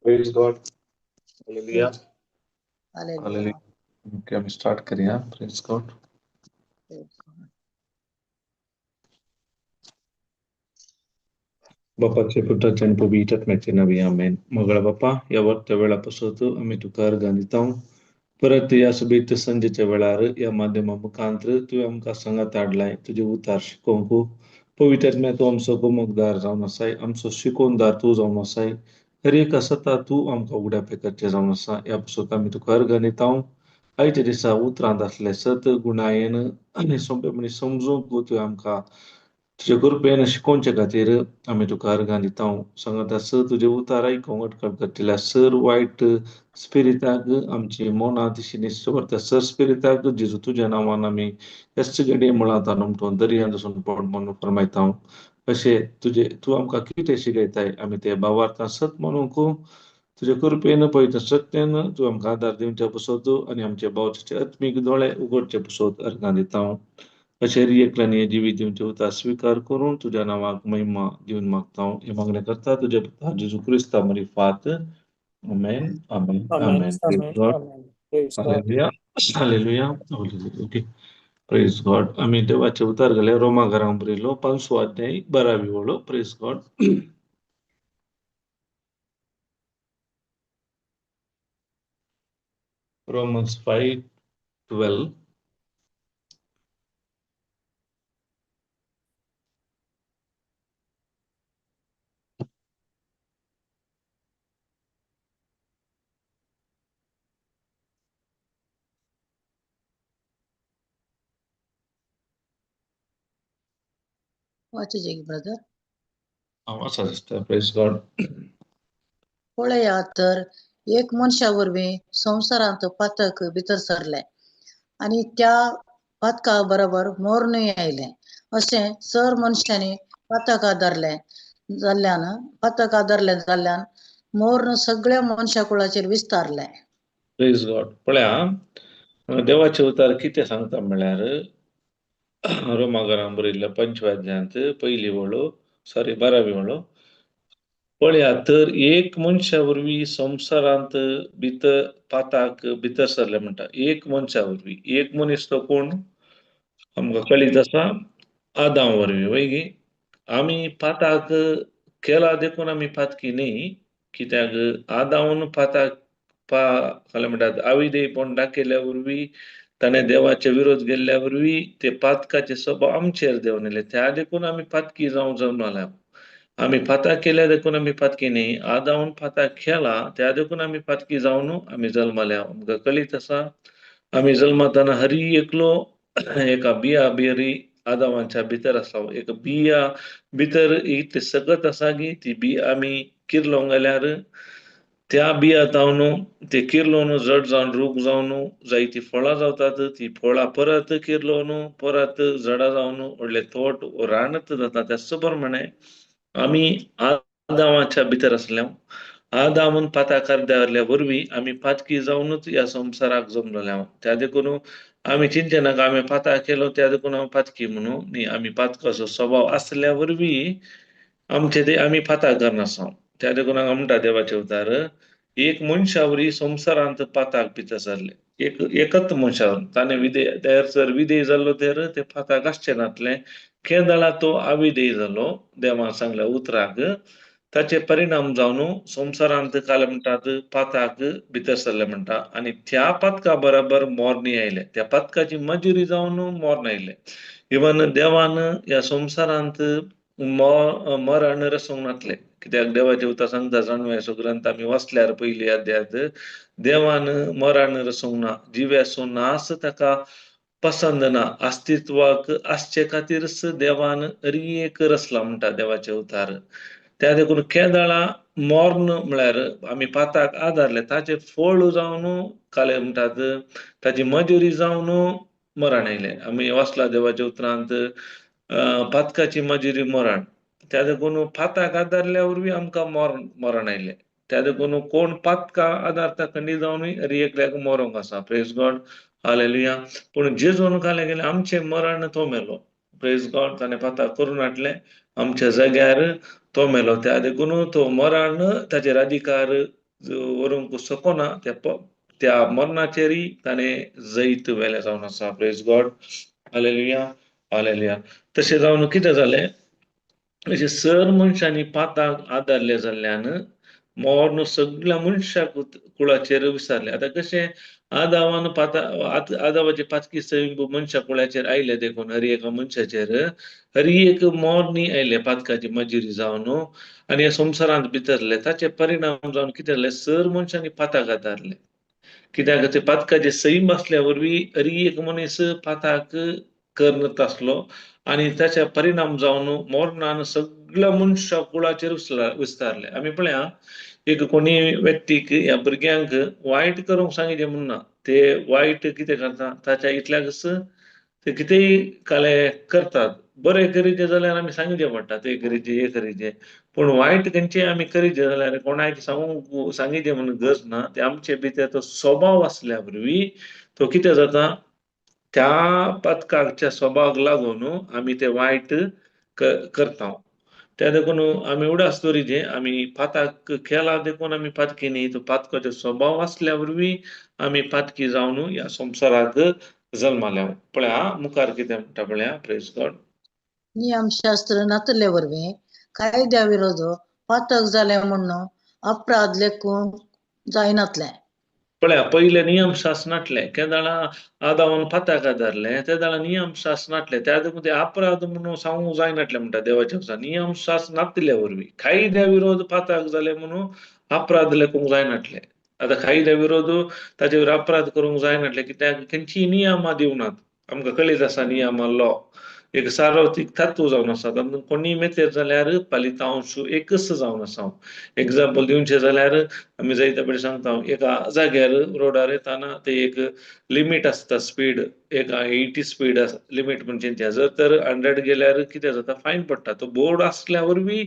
Praise God. Hallelujah. Hallelujah. Okay, आमी start करूया. Praise God. बापाचे पुत्राचे आनी पवित्र आत्म्याचे नांवी आमेन. मोगाळ बापा, ह्या वक्ता वेळा पासत आमी तुका अर्गां दिता. परत ह्या सोबीत संजेच्या वेळार ह्या माध्यमा मुखांतर तुवें आमकां सांगात हाडलाय तुजें उतार शिकोवंक. पवित्र आत्म्या तूं आमचो गोमकदार जावन आसाय, आमचो शिकोवणदार तूं जावन आसाय. हर एक आसता तूं आमकां उगडापें करचें जावन आसा. ह्या पासत आमी तुका अर्गां दिता. आयच्या दिसा उतरांत आसले सत गुणायेन आनी सोंपेपणी समजूंक तुवें आमकां तुजे कृपेन शिकोवचे खातीर आमी तुका अर्गां दिता. सांगत आसा तुजें उतार आयकूंक अटकळ करतल्या सर वायट स्पिरिताक आमची मनां दिशेन व्हरता. सर स्पिरिताक जेजू तुज्या नांवान आमी ह्याच घडये मुळांत उमटून दर्यांत वचून पड म्हणून फरमायता. अशें तुजे तूं आमकां कितें शिकयताय आमी ते भावार्थान सत म्हणूंक तुजे कृपेन पवित्र शक्तेन तूं आमकां आदार दिवचे पसत आनी आमचे भावचे आत्मीक दोळे उगडचे पसत अर्गां दिता. अशें एकल्यानी जिवीत दिवचे उतार स्विकार करून तुज्या नांवाक महिमा दिवन मागता. हें मागणें करता तुज्या पुता जेजू क्रिस्ता मरिफात. आमेन आमेन आमेन. Praise God. Hallelujah hallelujah. Okay, praise God. आमी देवाचे उतार घाले रोमा घरांक बरयलो 5 अध्याय 12वी वळो. Praise God. Romans 5:12. वाचूचे ब्रदर. वाचा सिस्टर. Praise God. पळया तर एक मनशा वरवीं संवसारांत पातक भितर सरलें आनी त्या पातका बरोबर मोर्नूय आयलें. अशें सर मनशांनी पातक आदारलें जाल्ल्यान मोर्न सगळ्या मनशा कुळाचेर विस्तारलें. Praise God. पळया देवाचे उतार कितें सांगता म्हळ्यार रोमाघरान बरयल्ल्या 5व्या अध्यायांत 1ली वळो, सॉरी 12वी वळो. पळया तर एक मनशा वरवीं संवसारांत भितर पाताक भितर सरले म्हणटा. एक मनशा वरवीं, एक मनीस तो कोण आमकां कळीत आसा, आदाम वरवीं. वय गी आमी पाताक केला देखून आमी पातकी न्ही, कित्याक आदावन पाताक पा म्हणटात आविदेयपण दाखयल्या वरवीं ताणें देवाचे विरोध गेल्ल्या वरवीं ते पातकाचे स्वभाव आमचेर देंवन येयले. त्या देखून आमी पातकी जावं जल्मल्या. आमी पाताक केल्या देखून आमी पातकी न्ही, आदावन पाताक केला त्या देखून आमी पातकी जावन आमी जल्मल्या. आमकां कळीत आसा आमी जल्मताना हरी एकलो एका बिया बिरी आदावांच्या भितर आसा. एक बिया भितर इतली सगत आसा की ती बी आमी किरलोंक गेल्यार त्या बिया जावन ते किरलोवन जड जावन रूख जावन जायतीं फळां जातात. ती फळां परत किरलोवन परत झाडां जावन व्हडलें तोट रानत जाता. त्याच प्रमाणे आमी आदावाच्या भितर आसल्या आदामून पाताकार दवरल्या वरवीं आमी पातकी जावनूच ह्या संवसाराक जमलेले. त्या देखून आमी चिंतचे नाका आमी पाता केलो त्या देखून हांव पातकी म्हणून न्ही. आमी पातकाचो स्वभाव आसल्या वरवीं आमचे ते आमी पाता करनासा. त्या देखून हांगा म्हणटा देवाचे अवतार, एक मनशा वरी संवसारांत पाताक भितर सरले. एक एकच मनशा ताणें विधेय तर जर विधेय जाल्लो तर ते पाताक आसचें नासलें. केदळा तो अविधेय जालो देवान सांगल्या उतराक, ताचे परिणाम जावन संवसारांत काल म्हणटात पाताक भितर सरले म्हणटा. आनी त्या पातका बराबर मोरणी आयले, त्या पातकाची मजुरी जावन मोर्ण आयले. इवन देवान ह्या संवसारांत मरण रसूंक नासलें. कित्याक देवाचें उतर सांगता जाणवयाचो ग्रंथ आमी वाचल्यार पयली अध्यात, देवान मरण रसूंक ना, जिव्याचो नास ताका पसंद ना, अस्तित्वाक आसचे खातीरच देवान एक रचला म्हणटा देवाचें उतार. त्या देखून केदळा मोर्न म्हळ्यार आमी पाताक आदारले ताचे फळ जावन काले म्हणटात ताची मजुरी जावन मरण आयलें. आमी वाचला देवाच्या उतरांत पातकाची मजुरी मरण. त्या देखून पाताक आदारल्या वरवीं आमकां मरण आयलें. त्या देखून कोण पातका आदारता खंडीत जावन एकल्याक मरोंक आसा. Praise God, hallelujah. पूण जेजून काले गेले आमचें मरण तो मेलो. प्रेज गॉड, ताणें पाताक करून हाडलें आमच्या जाग्यार तो मेलो. त्या देखून तो मरण ताचेर अधिकार व्हरूंक शकना, त्या मरणाचेरय ताणें जैत वेलें जावन आसा. प्रेज गॉड, हालेलुया, हालेलुया. तशें जावन कितें जालें, अशें सर मनशांनी पाताक आदारले जाल्ल्यान मोर्न सगळ्या मनशाक कुळाचेर विसरले. आतां कशें आदावान पाता आदावाचे पातकी सैम मनशा कुळाचेर आयले देखून हर एका मनशाचेर हर एक मोर्नी आयले पातकाची मजुरी जावन आनी ह्या संवसारांत भितरले. ताचे परिणाम जावन कितें जालें, सर मनशांनी पाताक आदारले. कित्याक ते पातकाचे सैम आसल्या वरवीं हर एक मनीस पाताक करत आसलो आनी ताचे परिणाम जावन मोरणान सगळ्या मनशा कुळाचेर विस्तारले. आमी पळया एक कोणी व्यक्तीक ह्या भुरग्यांक वायट करूंक सांगिचें म्हूण ना, ते वायट कितें करता ताच्या इतल्याकच ते कितेंय काले करतात. बरें करीचें जाल्यार आमी सांगिचें पडटा, ते करीचें हे करीचें, पूण वायट खंयचें आमी करीचें जाल्यार कोणाक सांगूंक सांगिचें म्हूण गरज ना. ते आमचे भितर तो स्वभाव आसल्या वरवीं तो कितें जाता, त्या पथकाच्या स्वभावाक लागून आमी ते वायट करता. त्या देखून आमी उडास दवरिजे आमी पाताक केला देखून आमी पातकी न्ही, तो पातकाचो स्वभाव आसल्या वरवीं आमी पातकी जावन ह्या संवसाराक जल्माल्या. पळया मुखार कितें म्हणटा पळया. Praise God. नियमशास्त्र नातले वरवीं कायद्या विरोध पातक जालें म्हूण अपराध लेखूंक जायनातलें. पळया पयले नियमशास्त्र नाटले केदळा आदावान पाताक आदारले तेदळा नियमशास्त्र नाटले, त्या देखून ते अपराध म्हणून सांगूंक जायनाटले म्हणटा देवाच्या वर्सा. नियमशास्त्र नातिल्ल्या वरवीं कायद्या विरोध पाताक जाले म्हणून अपराध लेखूंक जायनाटले. आतां कायद्या विरोध ताचेर अपराध करूंक जायनाटले कित्याक खंयचीय नियमां दिवनात. आमकां कळीत आसा नियमां लॉ एक सार्वत्रिक तत्व जावन आसा, तातूंत कोणीय मेतेर जाल्यार फलितांश एकच जावन आसा. एग्जाम्पल दिवचें जाल्यार आमी जायते पळय सांगता, एका जाग्यार रोडार येताना ते एक लिमीट आसता स्पीड, एका 80 स्पीड आसा लिमीट म्हणजे त्या जर तर 100 गेल्यार कितें जाता, फायन पडटा. तो बोर्ड आसल्या वरवीं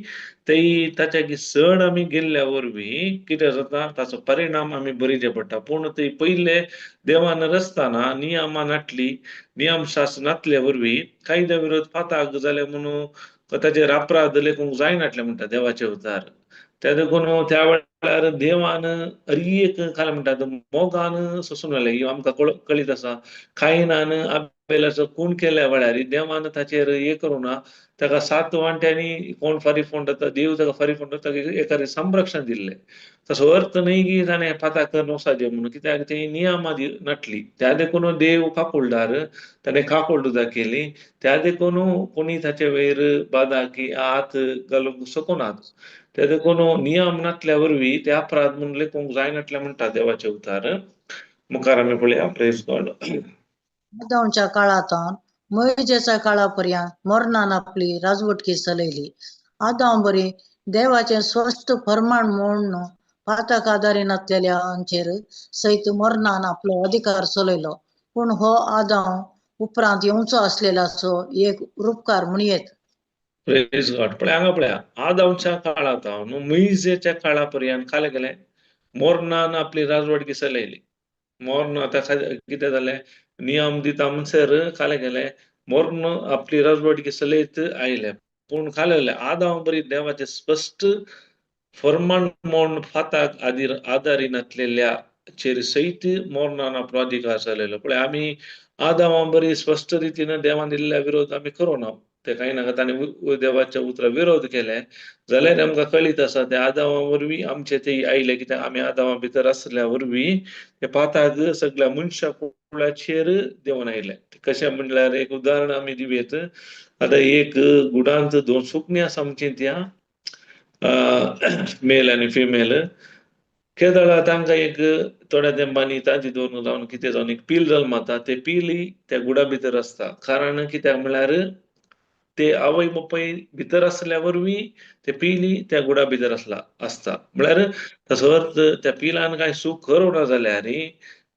तेय ताच्या चड आमी गेल्ल्या वरवीं कितें जाता, ताचो परिणाम आमी बरीचे पडटा. पूण ते पयले देवान रचतना नियमां नाटली, नियमशास्त्र नातल्या वरवीं कायद्या विरोध पाताक जाले म्हणून ताचेर अपराध लेखूंक जायनाटले म्हणटा देवाचे उतार. त्या देखून त्या वेळार देवान एक काय म्हणटा मोगान सोसून जालें. ही आमकां कळीत आसा, कायनान आबेलाचो खून केल्या वेळार देवान ताचेर हे करूं ना, ताका 7 वांट्यांनी कोण फारीक फोंड जाता, देव ताका फारीक फोंड ताका एकादे संरक्षण दिल्लें. तसो अर्थ न्हय की ताणें पाताक नोसाचें म्हणून, कित्याक ती नियमां नाटली. त्या देखून देव काकुळदार, ताणें काकूळ दाखयली. त्या देखून कोणी ताचे वयर बादा की हात घालूंक शकनात. त्या देखून नियम नातल्या वरवीं ते अपराध म्हणून लेखूंक जायनाटले म्हणटा देवाचे उतार. मुखार आमी पळया. Praise God. आदामच्या काळांत मोयजेच्या काळा पर्यंत मरणान आपली राजवटकी चलयली. आदाम बरी देवाचें स्वस्थ फरमाण म्हूण पातक आदारी नातलेल्यांचेर सयत मरणान आपलो अधिकार चलयलो. पूण हो आदाम उपरांत येवचो आसलेल्याचो एक रुपकार म्हणयेत. प्रेज गॉड. पळया हांगा पळया, आदामच्या काळांत मोयजेच्या काळा पर्यंत खाले गेले मोरनान आपली राजवटकी चलयली. मोर्न आतां कितें जालें, नियम दिता म्हणसर खाले गेले मोर्न आपली राजवटकी चलयत आयले. पूण खाले गेले आदाम बरी देवाचें स्पश्ट फर्मान म्हूण फाताक आदारी नासलेल्या चेर सयत मोरणान आपलो अधिकार चलयलो. पळय आमी आदामा बरी स्पश्ट रितीन देवान दिल्ल्या विरोध आमी करूं ना, ते कांय नाका ताणें देवाच्या उतरा विरोध केले जाल्यार आमकां कळीत आसा ते आदामा वरवीं आमचे ते आयले, कित्याक आमी आदामा भितर आसल्या वरवीं ते पाताक सगळ्या मनशा कुळाचेर देंवन आयले. कशें म्हणल्यार एक उदाहरण आमी दिवयेत. आतां एक गुडांत दोन सुकणीं आसा आमची, त्या मेल आनी फिमेल. केदळा तांकां एक थोड्या तेंपांनी तांची दोन जावन कितें जावन एक पील जल्मता, ते पीलय त्या गुडा भितर आसता. कारण कित्याक म्हणल्यार ते आवय बापूय भितर आसल्या वरवीं ते पिली त्या गुडा भितर आसता. म्हळ्यार ताचो अर्थ त्या पिलान कांय सूख करूं ना जाल्यार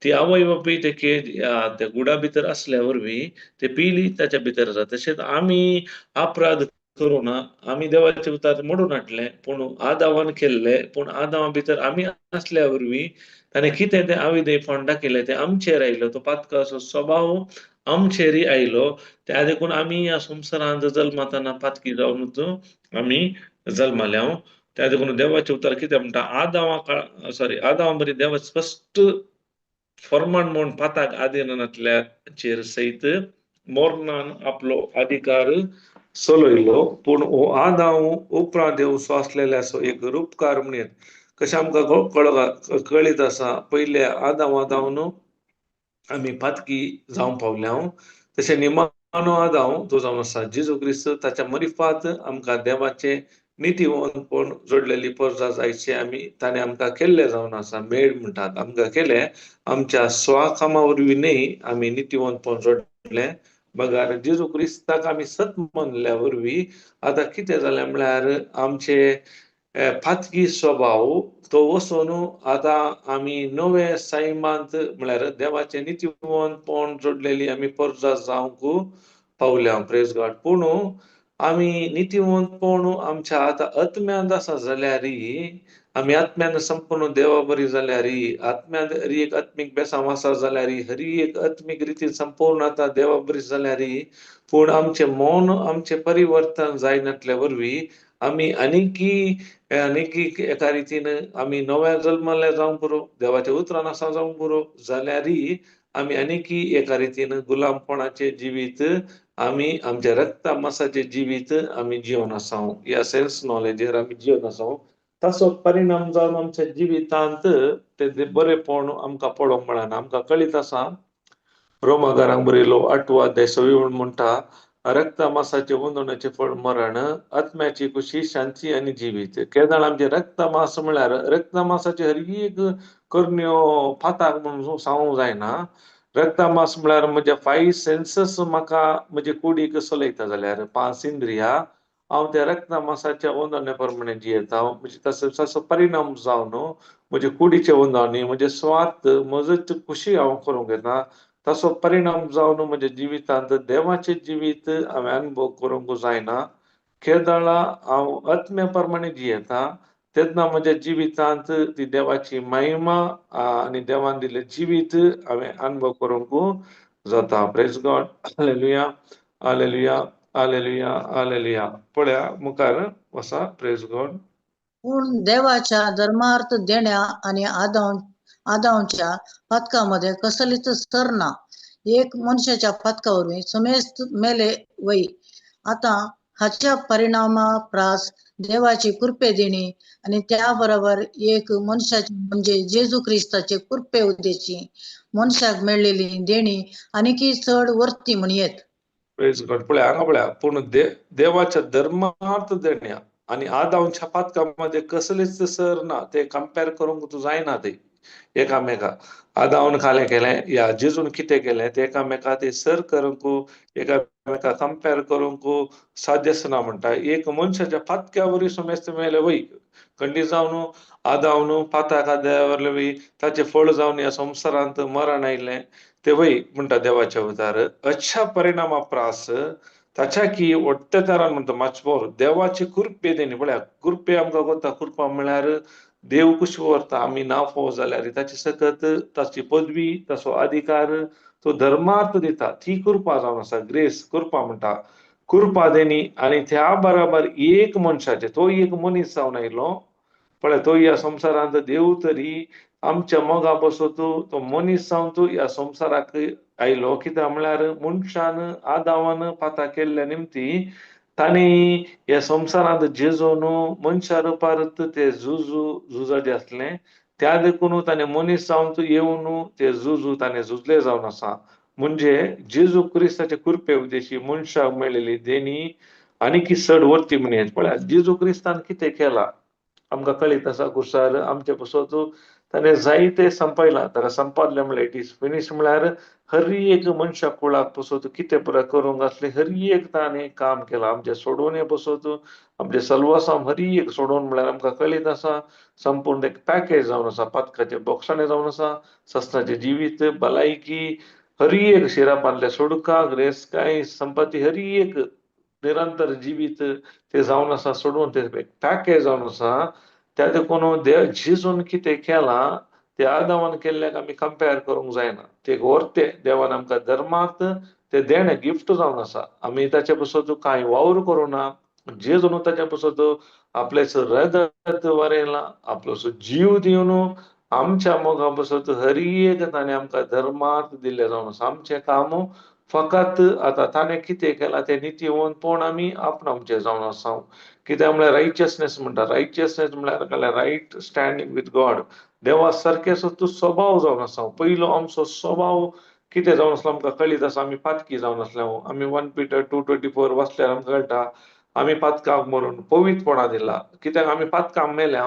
ती आवय बापूय ते त्या गुडा भितर आसल्या वरवीं ते पिली ताच्या भितर आसा. तशेंच आमी अपराध करूं ना, आमी देवाचे उतार मोडून हाडले, पूण आदावान केल्ले, पूण आदावा भितर आमी आसल्या वरवीं ताणें कितें तें आविदेयपण दाखयलें, तें आमचेर आयलो, तो पातकाचो स्वभाव आमचेरय आयलो. त्या देखून आमी ह्या संवसारांत जल्मताना पातकी जावनूच आमी जल्माल्या. त्या देखून देवाचे उतर कितें म्हणटा, आदावा काळ सॉरी आदावा बरी देवा स्पश्ट फर्मान म्हूण पाताक आदिनातल्याचेर सयत मोरनान आपलो अधिकार चलयलो. पूण हो आदाव उपरांत येवचो आसलेल्याचो एक रुपकार म्हणयत. कशें आमकां कळीत आसा, पयल्या आदावा जावन आमी पातकी जावंक पावल्या, तशें निमाणो आदाव तो जावन आसा जेजू क्रिस्त, ताच्या मरिफात आमकां देवाचें नितीवंतपण जोडलेली परजा जायचे आमी ताणें आमकां केल्ले जावन आसा. मेड म्हणटात आमकां केले आमच्या स्वकामा वरवीं न्हय आमी नितीवंतपण जोडलें, बगर जेजू क्रिस्ताक आमी सत मानल्या वरवीं आतां कितें जालें म्हळ्यार आमचे पातकी स्वभाव तो वचून आतां आमी नवे सैमांत म्हळ्यार देवाचें नितीवंतपण जोडलेली आमी परजा जावंक पावल्या. Praise God. पूण आमी नितीवंतपण आमच्या आतां आत्म्यांत आसा जाल्यार, आमी आत्म्यान संपूर्ण देवा बरी जाल्यार, आत्म्यांत हरी एक आत्मीक बेसांव आसा जाल्यार, हरी एक आत्मीक रितीन संपूर्ण आतां देवा बरी जाल्यार, पूण आमचें मन आमचें परिवर्तन जायनातल्या वरवीं आमी आनीकी आनीकी एका रितीन आमी नव्या जल्मल्ल्या जावंक पुरो, देवाच्या उतरान आसा जावंक पुरो, जाल्यार आमी आनीकी एका रितीन गुलामपणाचें जिवीत आमी आमच्या रक्ता मासाचें जिवीत आमी जिवन आसा, ह्या सेन्स नॉलेजीर आमी जिवन आसा. ताचो परिणाम जावन आमच्या जिवितांत ते बरेपण आमकां पळोवंक मेळना. आमकां कळीत आसा, रोमागारांक बरयलो 8वो अध्याय 26 म्हणटा, रक्ता मासाचे वंदणाचे फळ मरण, आत्म्याची खुशी शांती आनी जिवीत. केदळ आमचे रक्त मास म्हळ्यार रक्त मासाचे हर एक करण्यो फाताक म्हणून सांगूंक जायना. रक्त मास म्हळ्यार म्हज्या 5 सेन्सस म्हाका म्हजे कुडीक चलयता जाल्यार 5 इंद्रिया हांव त्या रक्त मासाच्या वंदणे प्रमाणे जियेता. म्हणजे तसो तसो परिणाम जावन म्हजे कुडीचे वंदणी, म्हजे स्वार्थ, म्हजोच खुशी हांव करूंक येता. तसो परिणाम जावन म्हज्या जिवितांत देवाचें जिवीत हांवें अनुभव करूंक जायना. केदळा हांव आत्म्या प्रमाणे जियेता तेन्ना म्हज्या जिवितांत ती देवाची महिमा आनी देवान दिल्लें जिवीत हांवें अनुभव करूंक जाता. Praise God. Hallelujah, hallelujah, hallelujah, hallelujah. पळया मुखार वसा. Praise God. पूण देवाच्या धर्मार्थ देण्या आनी आदावच्या पातकामध्ये कसलीच सर ना. एक मनशाच्या पातका वरवीं समेस्त मेले वय. आतां हाच्या परिणामा प्रास देवाची कृपे देणी आनी त्या बरोबर एक मनशाची म्हणजे जेजू क्रिस्ताचे कृपे उद्देशी मनशाक मेळ्ळेली देणी आनीकी चड वर्ती म्हणयेत. Praise God. पळया हांगा पळया, पूण देवाच्या धर्मार्थ देण्या आनी आदावच्या पातकामध्ये कसलीच सर ना, ते कंपेर करूंक तूं जायना. ते एकामेका आदावन खालें केलें या जेजून कितें केलें ते एकामेका ते सर करूंक एकामेका कंपेर करूंक साध्यच ना म्हणटा. एक मनशाच्या पातक्या वरवीं समेस्त मेले वय, खंडीत जावन आदावन पाताक आदावरले वय, ताचें फळ जावन ह्या संवसारांत मरण आयलें ते वय म्हणटा देवाच्या अवतार. अच्छा परिणामा प्रास ताच्या की वट्टेकारान म्हणटा माचमोर देवाची कृपे देणी. पळया कृपे आमकां कोता, कृपा म्हळ्यार देव कशी व्हरता आमी ना फावो जाल्यार ताची सकत, ताची पदवी, ताचो अधिकार तो धर्मार्थ दिता, ती कृपा जावन आसा. ग्रेस कृपा म्हणटा, कृपा देणी आनी त्या बराबर एक मनशाचे तो एक मनीस जावन आयलो. पळय तो ह्या संवसारांत देव तरी आमच्या मोगा पासत तो मनीस जावन तूं ह्या संवसाराक आयलो. कित्याक म्हळ्यार मनशान आदावान पाता केल्ल्या निमती तांणी ह्या संवसारांत जेजून मनशा रुपार ते झुजू झुजाचें आसलें. त्या देखून ताणें मनीस जावन तूं येवन ते झुजू ताणें झुजले जावन आसा. म्हणजे जेजू क्रिस्ताचे कृपे उद्देशी मनशाक मेळिल्ली देणी आनीकी चड वर्ती म्हणयेत. पळयात जेजू क्रिस्तान कितें केलां आमकां कळीत आसा. कुर्सार आमचे पासत ताणें जायते संपयलां. ताका संपादलें म्हळ्यार it is finish म्हळ्यार हर एक मनशा कुळाक पासत कितें पुराय करूंक आसलें हर एक ताणें काम केलां. आमचें सोडोवणे पासत आमचें सलवासांव हर एक सोडोवन म्हळ्यार आमकां कळीत आसा संपूर्ण एक पॅकेज जावन आसा. पातकाचें बोक्साणें जावन आसा, सस्नाचें जिवीत, भलायकी, हर एक शिरापांतल्या सोडका, ग्रेसकाय, संपत्ती, हर एक निरंतर जिवीत ते जावन आसा. सोडून ते पॅकेज जावन आसा. त्या देखून देव जेजून कितें केलां ते आदावान केल्ल्याक आमी कंपेर करूंक जायना. ते वर्ते देवान आमकां धर्मांत ते देणें गिफ्ट जावन आसा. आमी ताचे पासत कांय वावर करूं ना. जेजून ताचे पासत आपलेच रगत वरयलां, आपलो जीव दिवन आमच्या मोगा पासत हर एक ताणें आमकां धर्मांत दिल्लें जावन आसा. आमचें काम फकत आतां ताणें कितें केलां तें नितीवंतपण आमी आपणावचें जावन आसा. कित्याक म्हळ्यार रायचियसनेस म्हणटा. रायचियसनेस म्हळ्यार कहल्यार रायट स्टँडींग विथ गॉड. देवा सारकें तूं स्वभाव जावन आसा. पयलो आमचो स्वभाव कितें जावन आसलो आमकां कळीत आसा. आमी पातकी जावन आसले. आमी 1 Peter 2:24 वाचल्यार आमकां कळटा आमी पातकाक मरून पवित्रपणा दिला. कित्याक आमी पातकाक मेल्या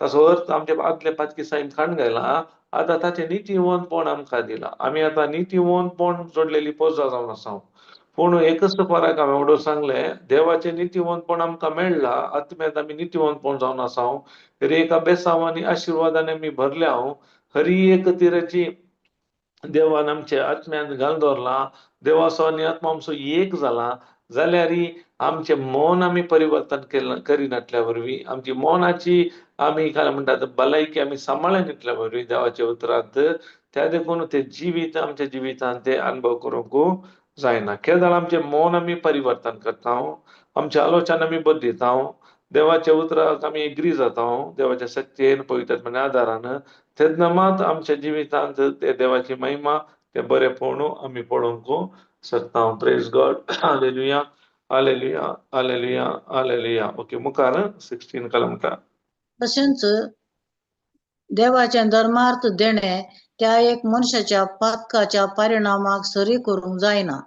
ताचो अर्थ आमचे आदले पातकी सायन खाण घायला. आतां ताचें नितीवंतपण आमकां दिलां. आमी आतां नितीवंतपण जोडलेली पोजा जावन आसा. पूण एकच फरक हांवें एवढो सांगलें, देवाचें नितीवंतपण आमकां मेळ्ळां, आत्म्यांत आमी नितीवंतपण जावन आसा. हर एका बेसांव आनी आशिर्वादान आमी भरल्या. हर एक तिराची देवान आमच्या आत्म्यांत घालून दवरलां. देवाचो आनी आत्मा आमचो एक जाला जाल्यार आमचें मन आमी परिवर्तन केलें करिनातल्या वरवीं आमची मनाची आमी काय म्हणटात भलायकी आमी सांबाळनातल्या वरवीं देवाच्या उतरांत त्या देखून ते जिवीत आमच्या जिवितांत ते अनुभव करूंक जायना. केदळ आमचें मन आमी परिवर्तन करता, आमचें आलोचन आमी बदलिता, देवाच्या उतराक आमी एग्री जाता, देवाच्या शक्तीन पवित्र आदारान, तेन्ना मात आमच्या जिवितांत ते देवाची महिमा ते बरेपण आमी पळोवंक शकता. Praise God. Hallelujah, hallelujah, hallelujah, hallelujah. Okay, मुखार 16 कलम म्हणटा. तशेंच देवाचें धर्मार्थ देणें त्या एक मनशाच्या पातकाच्या परिणामाक सरी करूंक जायना.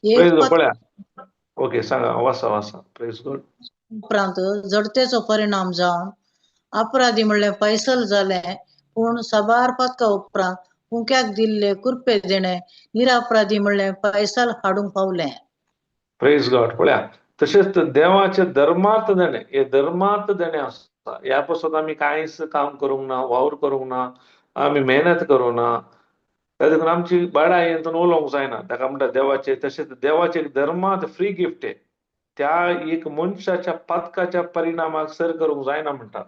एक पळया. ओके, सांगा, वाचा वाचा. Praise God. उपरांत जडतेचो परिणाम जावन अपराधी म्हणलें फैसल जालें, पूण साबार पातका उपरांत कुंक्याक दिल्ले कृपे देणें निरापराधी म्हणलें फैसल हाडूंक पावलें. Praise God. पळया तशेंच देवाचे धर्मार्थ देणें, हे धर्मार्थ देणें आसता. ह्या पासत आमी कांयच काम करूंक ना, वावर करूंक ना, आमी मेहनत करूंक ना. त्या देखून आमची बाडाय हितून उलोवंक जायना. ताका म्हणटा देवाचे तशेंच देवाचे धर्मांत फ्री गिफ्ट हे त्या एक मनशाच्या पातकाच्या परिणामाक सर करूंक जायना म्हणटा.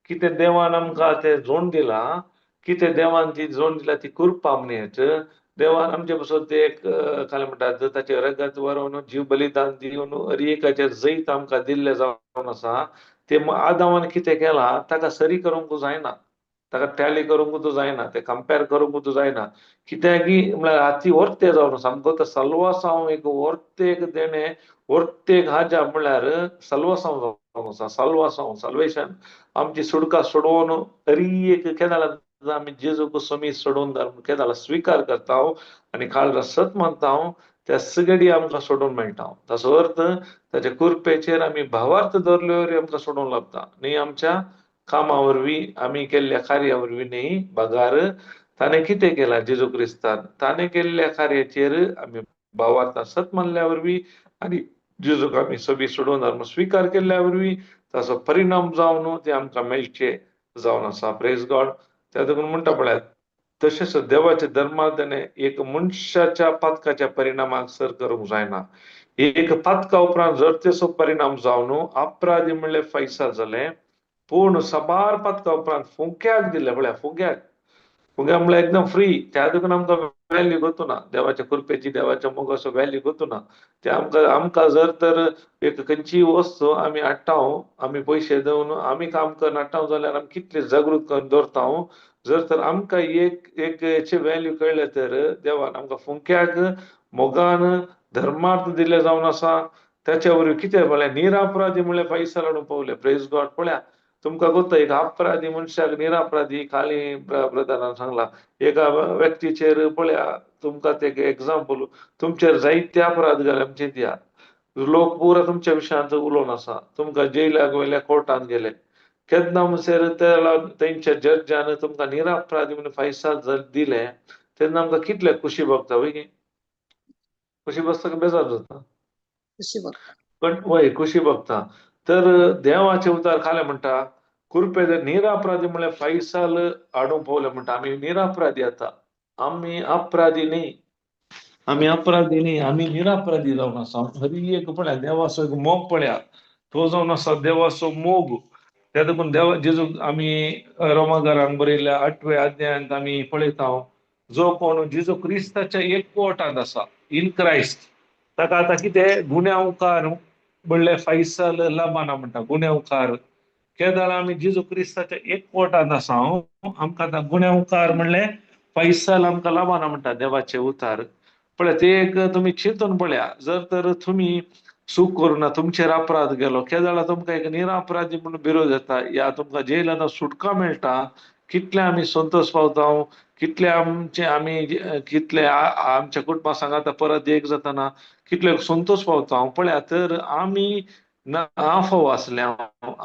कितें देवान आमकां तें जोड दिलां, कितें देवान ती जोड दिला ती कृपा म्हणयेच. देवान आमचे पासत ते एक काय म्हणटात ताचें रगत वरोवन जीव बलिदान दिवन हर एकाचें जैत आमकां दिल्लें जावन आसा. ते आदावान कितें केलां ताका सरी करूंक जायना, ताका टॅली करूंक जायना, ते कंपेर करूंक जायना. कित्याक म्हळ्यार हाती वर्ते जावन सामको तो सलवासांव एक वर्तेक देणें, वर्तेक हाजा म्हळ्यार सलवासांव जावन आसा. सलवासांव, सल्वेशन, आमची सुटका सोडोवन हर एक केदळा आमी जेजूक समी सोडोवन केदळा स्विकार करता आनी काळजा सत मानता त्या सगळी आमकां सोडून मेळटा. ताचो अर्थ ताच्या कृपेचेर आमी भावार्थ दवरल्यार आमकां सोडून लागता न्ही, आमच्या कामा वरवीं आमी केल्ल्या कार्या वरवीं न्ही. बगार ताणें कितें केलां जेजू क्रिस्तान, ताणें केल्ल्या कार्याचेर आमी भावार्थान सत मानल्या वरवीं आनी जेजूक आमी सगळी सोडून धर्म स्विकार केल्ल्या वरवीं ताचो परिणाम जावन ते आमकां मेळचे जावन आसा. Praise God. त्या देखून म्हणटा पळयात तशेंच देवाच्या धर्मांत ताणें एक मनशाच्या पातकाच्या परिणामाक सर करूंक जायना. एक पातका उपरांत जर तेचो परिणाम जावन अपराधी म्हणल्यार फैसा जालें, पूण साबार पातका उपरांत फुंक्याक दिलें. पळया फुंक्याक, फुंक्या म्हणल्यार एकदम फ्री. त्या देखून आमकां व्हॅल्यू गोतू ना, देवाच्या कृपेची देवाच्या मोगाचो व्हॅल्यू गोतू ना. ते आमकां आमकां जर तर एक खंयचीय वस्तू आमी हाडटा, आमी पयशे दिवन आमी काम करून हाडटा जाल्यार आमी कितले जागृत करून दवरता. जर तर आमकां एक एक हेची व्हॅल्यू कळ्ळें तर देवान आमकां फुंक्याक मोगान धर्मार्थ दिल्ले जावन आसा. त्याच्या वरवीं कितें म्हळ्यार निरापराधी म्हणल्यार पयसा हाडून पावले. प्रेज गॉड. पळया तुमकां गोत्ता एक अपराधी मनशाक निरापराधी खाली ब्रदरान सांगला एका व्यक्तीचेर. पळया तुमकां ते एग्जाम्पल, तुमचेर जायते अपराध जाले आमचे दिया, लोक पुरा तुमच्या विशयांत उलोवन आसा, तुमकां जेलाक व्हेल्या, कोर्टांत गेले, केन्ना म्हणसर तेंच्या जजान तुमकां निरापराधी म्हणून फैसाल जर दिले तेन्ना आमकां कितले खुशी भोगता वय? खुशी बसता की बेजार जाता? खुशी भोगता. पण वय खुशी भोगता. तर देवाचे उतार खाले म्हणटा कृपे निरापराधी म्हणल्यार फैसाल हाडूंक पावले म्हणटा. आमी निरापराधी आतां, आमी अपराधी न्ही, आमी अपराधी न्ही, आमी निरापराधी जावन आसा. हरी एक पळया देवाचो एक मोग पळया, तो जावन आसा देवाचो मोग. त्या देखून देवा जेजू आमी रोमागारांक बरयल्ल्या 8व्या अध्यायांत आमी पळयता, जो कोण जेजू क्रिस्ताच्या एकवटांत आसा, इन क्रायस्ट, ताका आतां कितें गुन्यांवकार म्हणल्यार फैसल लबाना म्हणटा. गुन्यांवकार केदाळा आमी जेजू क्रिस्ताच्या एकवटांत आसा, आमकां आतां गुन्यांवकार म्हणलें फैसल आमकां लबाना म्हणटा देवाचे उतार. पळय ते एक तुमी चिंतून पळया, जर तर तुमी चूक करुना तुमचेर अपराध गेलो, केदाळा तुमकां एक निरापराधी म्हणून विरोध येता या तुमकां जेलान सुटका मेळटा, कितले आमी संतोश पावता, कितले आमचे आमी कितले आमच्या कुटुंबा सांगाता परत एक जाताना कितले संतोश पावता. पळया तर आमी नाफो आसल्या,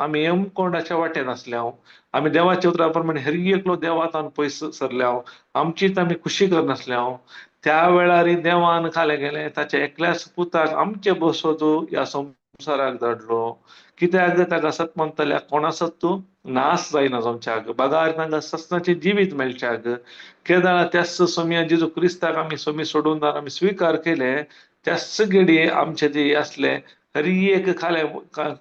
आमी यमकोंडाच्या वाटेन आसल्या, आमी देवाच्या उतरा प्रमाणे हर एकलो देवातान पयस सरल्या, आमचीच आमी खुशी करनासल्या. त्या वेळार देवान खाले गेले ताच्या एकल्याच पुताक आमचे बसोत ह्या संवसाराक धाडलो. कित्याक ताका सत मानतल्या कोणाचोच तूं नाश जायना जावच्याक, बगार तांकां ससनाचें जिवीत मेळच्याक. केदाळा त्याच सोमया जेजू क्रिस्ताक आमी सोमी सोडून आमी स्विकार केले, त्याच घडये आमचे ते आसले हरी एक खाले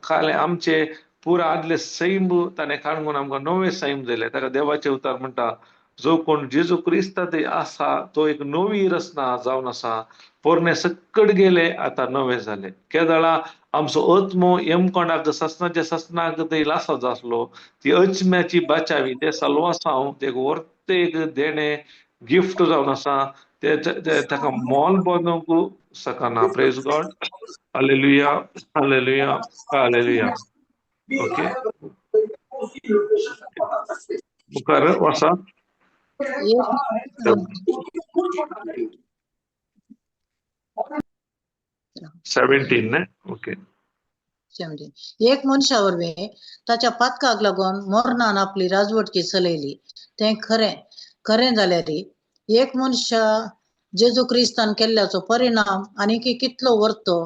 खाले आमचे पुरा आदले सैम ताणें काडून आमकां नवे सैम दिले. ताका देवाचे उतार म्हणटा जो कोण जेजू क्रिस्ता ते आसा तो एक नवी रचना जावन आसा, पोरणे सक्कड गेले आतां नवे जाले. केदाळा आमचो आत्मो यमकोंडाक ससनाच्या ससनाक ते लासत आसलो, ती अचम्याची बाचावी ते सलवासांव ते वर्ते एक देणें गिफ्ट जावन आसा, ते ताका मोल बांदूंक शकना. Praise God. Hallelujah, hallelujah, hallelujah. Okay, मुखार वाचा. 17 न्ही? ओके. 17. एक मनशा वरवीं ताच्या पातकाक लागून मरणान आपली राजवटकी चलयली तें खरें खरें जाल्यार एक मनशा जेजू क्रिस्तान केल्ल्याचो परिणाम आनीक कितलो वरतो.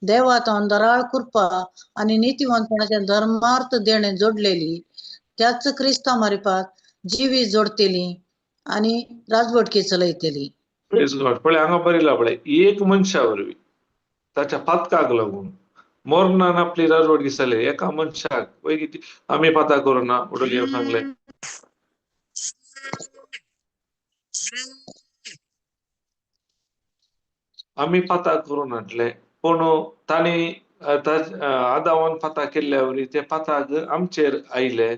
देवात दराळ कृपा आनी नितीवंतपणाचे धर्मार्थ देणे जोडलेली त्याच क्रिस्ता मारिपात जिवी जोडतेली आनी राजवटकी चलयतली. प्रेज गॉड. पळय हांगा बरयला पळय एक मनशा वरवीं ताच्या पातकाक लागून मरणान आपली राजवटकी चलयली. एका मनशाक वय कितें आमी पाताक करुना उडोली सांगले आमी पाताक करून हाडले, पूण तांणी आदावान पाता केल्ल्या वरी ते पाताक आमचेर आयले.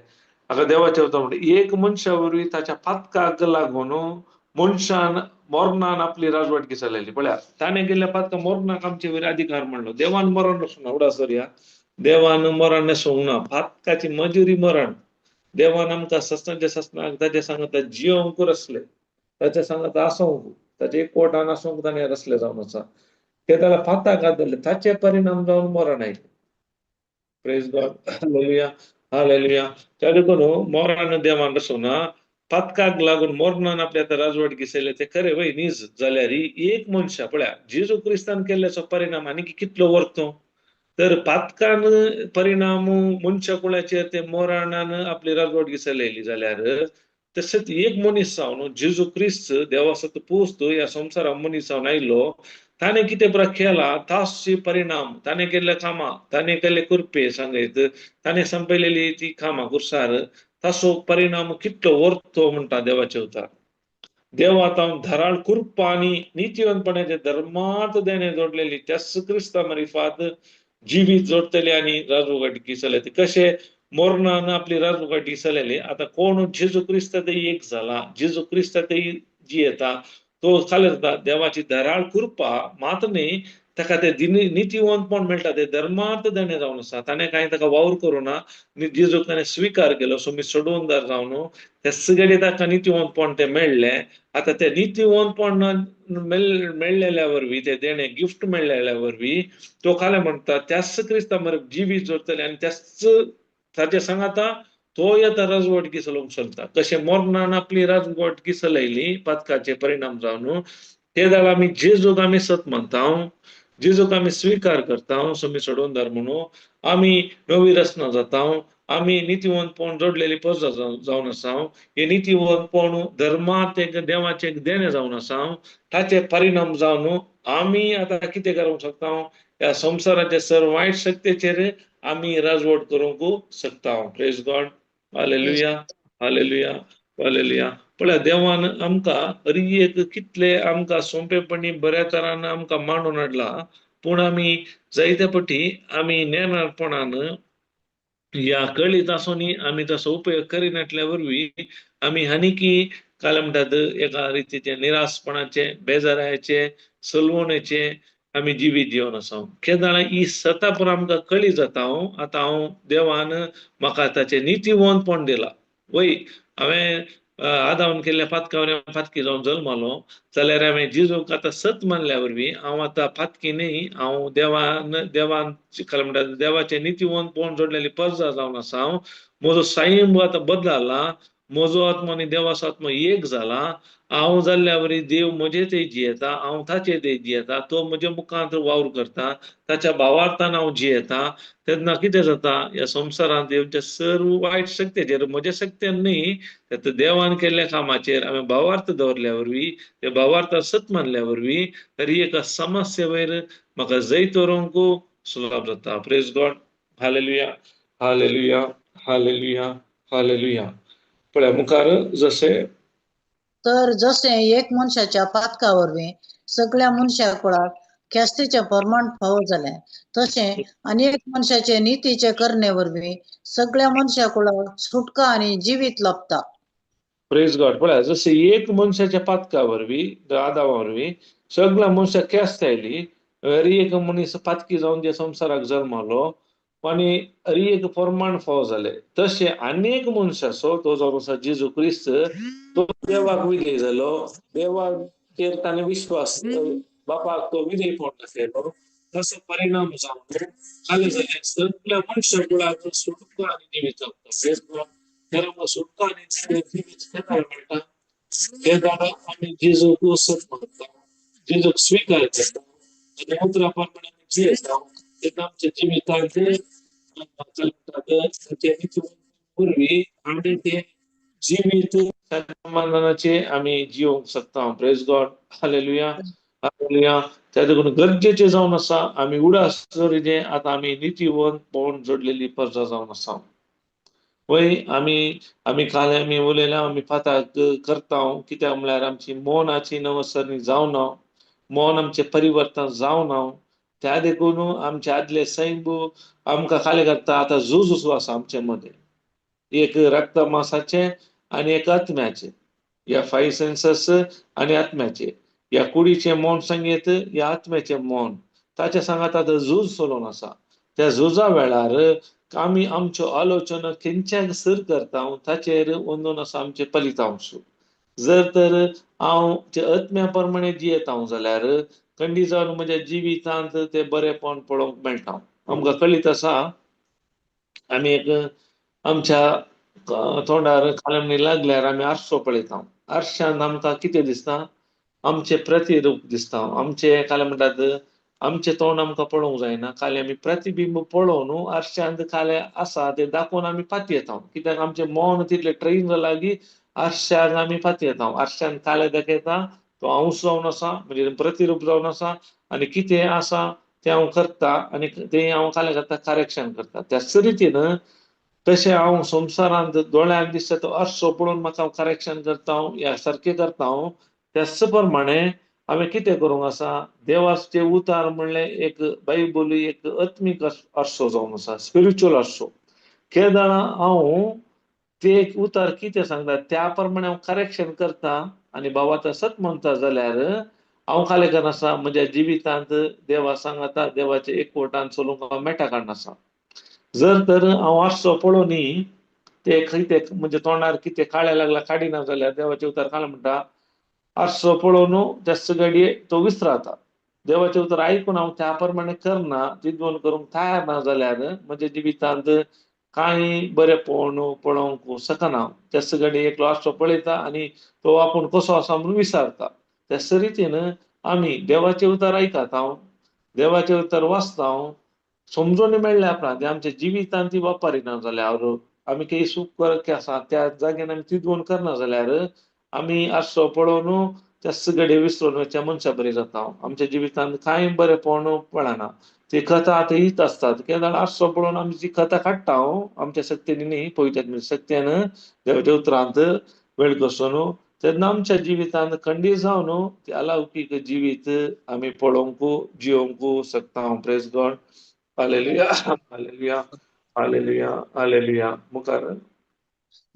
हाका देवाचे उतर म्हणटा एक मनशा वरवीं ताच्या पातकाक लागून मनशान मरणान आपली राजवटकी चलयली. पळया ताणें केल्ल्या पातका मरणाक आमचे वयर अधिकार म्हणलो. देवान मरण वचूना उडास धरया, देवान मरण न्हेसोवंक ना, पातकाची मजुरी मरण. देवान आमकां ससनाच्या ससनाक ताच्या सांगाता जियोंक रसले, ताच्या सांगाता आसोंक, ताचे एकवटान आसोंक ताणें रसले जावन आसा. ते ताका पाताक आदरले, ताचे परिणाम जावन मरण आयलें. Praise God. Hallelujah, hallelujah. त्या देखून मरण देवान रसोना, पातकाक लागून मरणान आपल्या आतां राजवट घिसयले ते खरें वय नीज जाल्यार एक मनशा पळया जेजू क्रिस्तान केल्ल्याचो परिणाम आनी कितलो वरतो. तर पातकान परिणाम मनशा कुळाचेर ते मरणान आपली राजवट घिसयली जाल्यार तशेंच एक मनीस जावन जेजू क्रिस्त देवाचो पूत ह्या संवसाराक मनीस जावन आयलो, ताणें कितें बरें केलां ताचे परिणाम ताणें केल्ले कामां ताणें केल्ले कृपे सांगयत ताणें संपयलेली ती कामां कुर्सार ताचो परिणाम कितलो वरतो म्हणटा देवाचे उतार. देवा आतां धाराळ कृपा आनी नितीवंतपणाचे धर्मार्थ देणे जोडलेली त्याच क्रिस्ता मारिफात जिवीत जोडटली आनी राजवगाटी चलयली. कशें मोरणान आपली राजवगाटी चलयली, आतां कोण जेजू क्रिस्ता ते एक जाला, जेजू क्रिस्ता ते जियेता, तो खाली जाता. देवाची धाराळ कृपा मात न्ही ताका ते नितीवंतपण मेळटा, ते धर्मार्थ देणे जावन आसा. ताणें कांय ताका वावर करूं ना, जेजूक ताणें स्विकार केलो, सो सोडवणदार जावन त्या सगळे ताका नितीवंतपण तें मेळ्ळें. आतां तें नितीवंतपण मेळ्ळेल्या वरवीं, तें देणें गिफ्ट मेळ्ळेल्या वरवीं तो खालें म्हणटा त्याच क्रिस्ता मरे जिवीत जोडटले आनी त्याच ताचे सांगाता तो येता राजवटकी चलोवंक चलता. कशें मोरणान आपली राजवटकी चलयली पातकाचे परिणाम जावन, ते जाल्यार आमी जेजूक आमी सत मानता, जेजूक आमी स्विकार करता, सो आमी सोडवणदार म्हणून आमी नवी रचना जाता, आमी नितीवंतपण जोडलेली प्रजा जावन आसा. हे नितीवंतपण धर्मांत एक देवाचें एक देणें जावन आसा. ताचे परिणाम जावन आमी आतां कितें करूंक शकता, ह्या संवसाराचे सर्व वायट शक्तीचेर आमी राजवट करूंक शकता. Praise God, hallelujah, hallelujah, hallelujah. पळया देवान आमकां हरी एक कितले आमकां सोंपेपणी बऱ्या तरान आमकां मांडून हाडला, पूण आमी जायते पटी आमी नेणारपणान ह्या कळीत आसूनय आमी ताचो उपयोग करिनातल्या वरवीं आमी आनीकी काय म्हणटात एका रितीचे निराशपणाचे, बेजारायेचे, सलवणेचे आमी जिवीत जिवन आसा. केन्ना ही सता पूण आमकां कळी जाता. हांव आतां हांव देवान म्हाका ताचें नितीवंतपण दिलां, वय हांवें आदावन केल्ल्या पातकां पातकी जावन जल्मालो, जाल्यार हांवें जेजूक आतां सत मानल्या वरवीं हांव आतां पातकी न्ही, हांव देवान देवान काय म्हणटा देवाचें नितीवंतपण जोडलेली प्रजा जावन आसा. हांव म्हजो सैम आतां बदलला, म्हजो आत्मो आनी देवाचो आत्मो एक जाला. हांव जाल्ल्या वरी देव म्हजे थंय जियेता, हांव ताचे थंय जियेता, तो म्हज्या मुखांत वावर करता, ताच्या भावार्थान हांव जियेता. तेन्ना कितें जाता, ह्या संवसारांत येवच्या सर्व वायट शक्तीचेर, म्हज्या शक्त्यान न्ही, देवान केल्ल्या कामाचेर हांवें भावार्थ दवरल्या वरवीं, ते भावार्थान सत मानल्या वरवीं तरी एका समस्ये वयर म्हाका जैत व्हरूंक सुलभ जाता. Praise God, hallelujah, hallelujah, hallelujah, hallelujah. पळया मुखार जशें तर जशें एक मनशाच्या पातका वरवीं सगळ्या मनशा कुळाक ख्यास्तीचें प्रमाण फावो जालें, तशें आनी एक मनशाचे नितीचे करणे वरवीं सगळ्या मनशा कुळाक सुटका आनी जिवीत लाभता. प्रेज गॉड. पळया जशें एक मनशाच्या पातका वरवीं, आदावा वरवीं सगळ्या मनशाक ख्यास्त आयली, हरी एक मनीस पातकी जावन जे संवसाराक जल्मालो आनी हरी एक प्रमाण फावो जालें, तशें आनी एक मनशाचो तो जावन आसा जेजू क्रिस्त, तो देवाक विजय जालो, देवाचेर ताणें विश्वास, बापाक तो विजयपण दाखयलो, तसो परिणाम जावन खाली जालें सगळ्या मनशा कुळाक सुटका आनी जिवीत लाभता. प्रेज गॉड. तर आमकां सुटका आनी जिवीत केन्ना मेळटा, तेन्ना आमी जेजूक सत मानता, जेजूक स्विकार करता आनी उतरा प्रमाणे आमी जियेता, तेन्ना आमच्या जिवितांत वरवीं आमी तें जिवीत समाधानाचे आमी जिवंक शकता. Praise God, hallelujah, hallelujah. त्या देखून गरजेचें जावन आसा आमी उडास दवरिचें आतां आमी नितीवंत पळोवन जोडलेली प्रजा जावन आसा. वय आमी आमी काल आमी उलयल्या, आमी पाताक करता, कित्याक म्हळ्यार आमची मनाची नवसरणी जावना, मन आमचें परिवर्तन जावना. त्या देखून आमचे आदले सैम आमकां खाली करता. आतां झूज आसा आमचे मदें, एक रक्त मासाचें आनी एक आत्म्याचें, ह्या फायव सेन्सस आनी आत्म्याचें, ह्या कुडीचें मौन सांगीत, ह्या आत्म्याचें मौन, ताच्या सांगात आतां झूज चलोवन आसा. त्या झुजा वेळार आमी आमच्यो आलोचना खंयच्याक सर करता ताचेर अंदून आसा आमचें फलितांश. जर तर हांव आत्म्या प्रमाणे जियेता जाल्यार खंडीत जावन म्हज्या जिवितांत तें बरेंपण पळोवंक मेळटा. आमकां कळीत आसा, आमी एक आमच्या तोंडार कालमणी लागल्यार आमी आरसो पळयता. आरशान आमकां कितें दिसता, आमचें प्रतिरूप दिसता. आमचें काल म्हणटात आमचें तोंड आमकां पळोवंक जायना, खाली आमी प्रतिबिंब पळोवन आरशांत खाली आसा तें दाखोवन आमी पातयेता. कित्याक आमचें मन तितलें ट्रेन जालां की आरशाक आमी पातयेता. आरशान काले दाखयता तो अंश जावन आसा, म्हणजे प्रतिरूप जावन आसा आनी कितें आसा तें हांव करता आनी तें हांव काले करता, करेक्शन करता. त्याच रितीन तशें हांव संवसारांत दोळ्यांक दिसता तो आरसो पळोवन म्हाका हांव करेक्शन करता ह्या सारकें करता हांव. त्याच प्रमाणे हांवें कितें करूंक आसा, देवाचें उतार म्हणलें एक बायबल एक आत्मीक आरसो जावन आसा, स्पिरिच्युअल आरसो. केदाळा हांव ते एक उतार कितें सांगता त्या प्रमाणे हांव करेक्शन करता आनी बाबा आतां सत म्हणटा जाल्यार हांव खालें करनासा, म्हज्या जिवितांत देवा सांगाता देवाच्या एकवटान चलूंक हांव मेटा काडनासा. जर तर हांव आरसो पळोवनी ते कितें म्हणजे तोंडार कितें काळें लागला काडिना जाल्यार देवाचें उतर काल म्हणटा आरसो पळोवन त्याच घडये तो विसराता. देवाचें उतर आयकून हांव त्या प्रमाणे करना, चिंतून करूंक तयार ना जाल्यार म्हज्या जिवितांत कांय बरेंपण पळोवंक शकना. त्याच घडये एकलो आरसो पळयता आनी तो आपूण कसो आसा म्हणून विसारता. त्याच रितीन आमी देवाचें उतर आयकता, देवाचें उतर वाचता, समजून मेळ्ळ्या उपरांत आमच्या जिवितांत ती वापरिना जाल्यार आमी काही चूक आसा त्या जाग्यान आमी तिदवण करना जाल्यार आमी आरसो पळोवन त्याच घडये विसरून वयच्या मनशा बरी जाता. आमच्या जिवितांत कांय बरेंपण पळना. ती कथा आतां हीच आसतात. केन्ना आरसो पळोवन आमी जी कथा काडटा आमच्या शक्तीन न्ही, पवित्र शक्त्यान देवाच्या उतरांत वेळ कसून तेन्ना आमच्या जिवितांत खंडीत जावन ते अलौकीक जिवीत आमी पळोवंक जियोवंक शकता. Praise God. Hallelujah, hallelujah, hallelujah, hallelujah. मुखार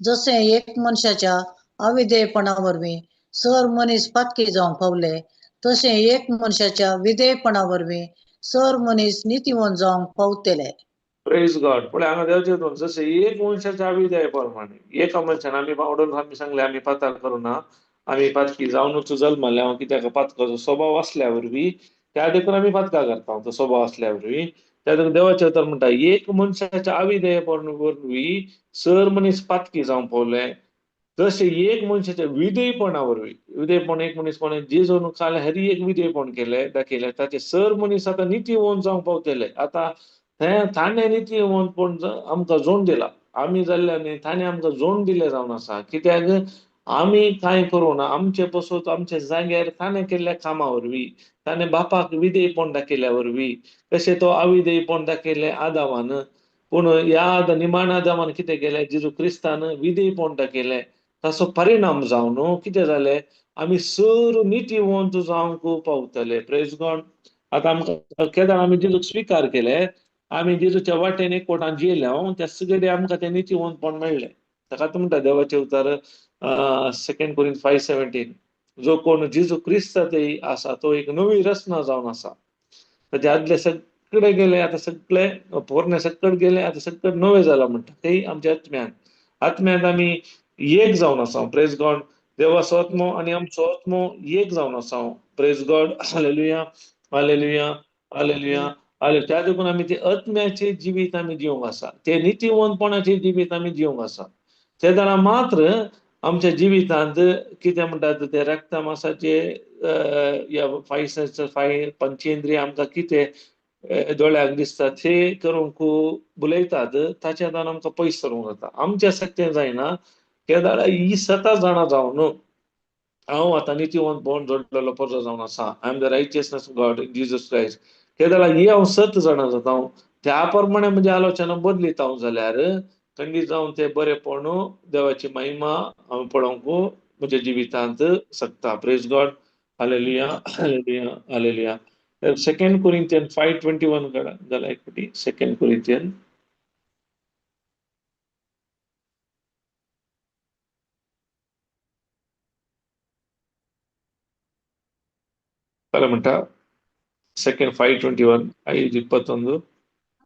जशें एक मनशाच्या अविधेयपणा वरवीं सर मनीस पातकी जावंक पावले, तशें एक मनशाच्या विधेयपणा वरवीं सर मनीस नितीवंत जावंक पावतले. Praise God. पळय हांगा देवाचें जशें एक मनशाच्या अविधेय प्रमाणे एका मनशान आमी पावडून आमी सांगले आमी पाताक करुना, आमी पातकी जावनूच जल्मले, हांव कित्याक पातकाचो स्वभाव आसल्या वरवीं त्या देखून आमी पातकां करता, तो स्वभाव आसल्या वरवीं. त्या देखून देवाचें उतर म्हणटा एक मनशाच्या अविधेय वरवीं सर मनीस पातकी जावंक पावले, तशें एक मनशाच्या विधेयपणा वरवीं, विधेयपण एक मनीस कोणें जेजून काल हरी एक विधेयपण केलें दाखयलें, ताचें सर मनीस आतां नितीवंत जावंक पावतले. आतां हें ताणें नितीवंतपण आमकां जोड दिला, आमी जाल्ल्यान ताणें आमकां जोड दिलें जावन आसा. कित्याक आमी कांय करूं ना, आमचे पसून आमच्या जाग्यार ताणें केल्ल्या कामा वरवीं, ताणें बापाक विधेयपण दाखयल्या वरवीं, कशें तो अविधेयपण दाखयलें आदावान, पूण ह्या निमाण आदावान कितें केलें, जेजू क्रिस्तान विधेयपण दाखयलें, ताचो परिणाम जावन कितें जालें, आमी सर नितीवंत जावंक पावतले. Praise God. आतां आमकां केदार आमी जेजूक स्विकार केले, आमी जेजूच्या वाटेन एकवटान जियेले, त्या सगळे आमकां तें नितीवंतपण मेळ्ळें. ताका म्हणटा देवाचें उतर 2 कोरिंथ 5:17, जो कोण जेजू क्रिस्त आसा तो एक नवी रचना जावन आसा. ताचे आदले सगळे गेले, आतां सगळे पोरणे सगळे गेले, आतां सगळे नवे जाला म्हणटा. तेय आमच्या आत्म्यान, आत्म्यान आमी एक जावन आसा. Praise God. देवाचो आत्मो आनी आमचो आत्मो एक जावन आसा. Praise God. Hallelujah, hallelujah, hallelujah, hallelujah. त्या देखून आमी ते आत्म्याचे जिवीत आमी जिवंक आसा, ते नितीवंतपणाचे जिवीत आमी जिवंक आसा. ते जाणा मात्र आमच्या जिवितांत कितें म्हणटात ते रक्ता मासाचे या फाय पंचेंद्रिय आमकां कितें दोळ्याक दिसता ते करूंक बुलयतात, ताच्या जावन आमकां पयस सरूंक जाता. आमच्या शक्तेन जायना. केदाळा ही सता जाणा जावन हांव आतां नितीवंतपण जोडलेलो परजो जावन आसा. I am the righteousness of God in Jesus Christ. केदाळा ही हांव सत जाणा जाता, त्या प्रमाणे म्हजी आलोचना बदलीत हांव जाल्यार खंडीत जावन ते बरेंपण देवाची महिमा हांव पळोवंक म्हज्या जिवितांत शकता. Praise God. Hallelujah, hallelujah, hallelujah. 2 Corinthian 5:21 जाल्यार एक फावटी 2 कोरिंथियन म्हणटा 2 5:21 5:21.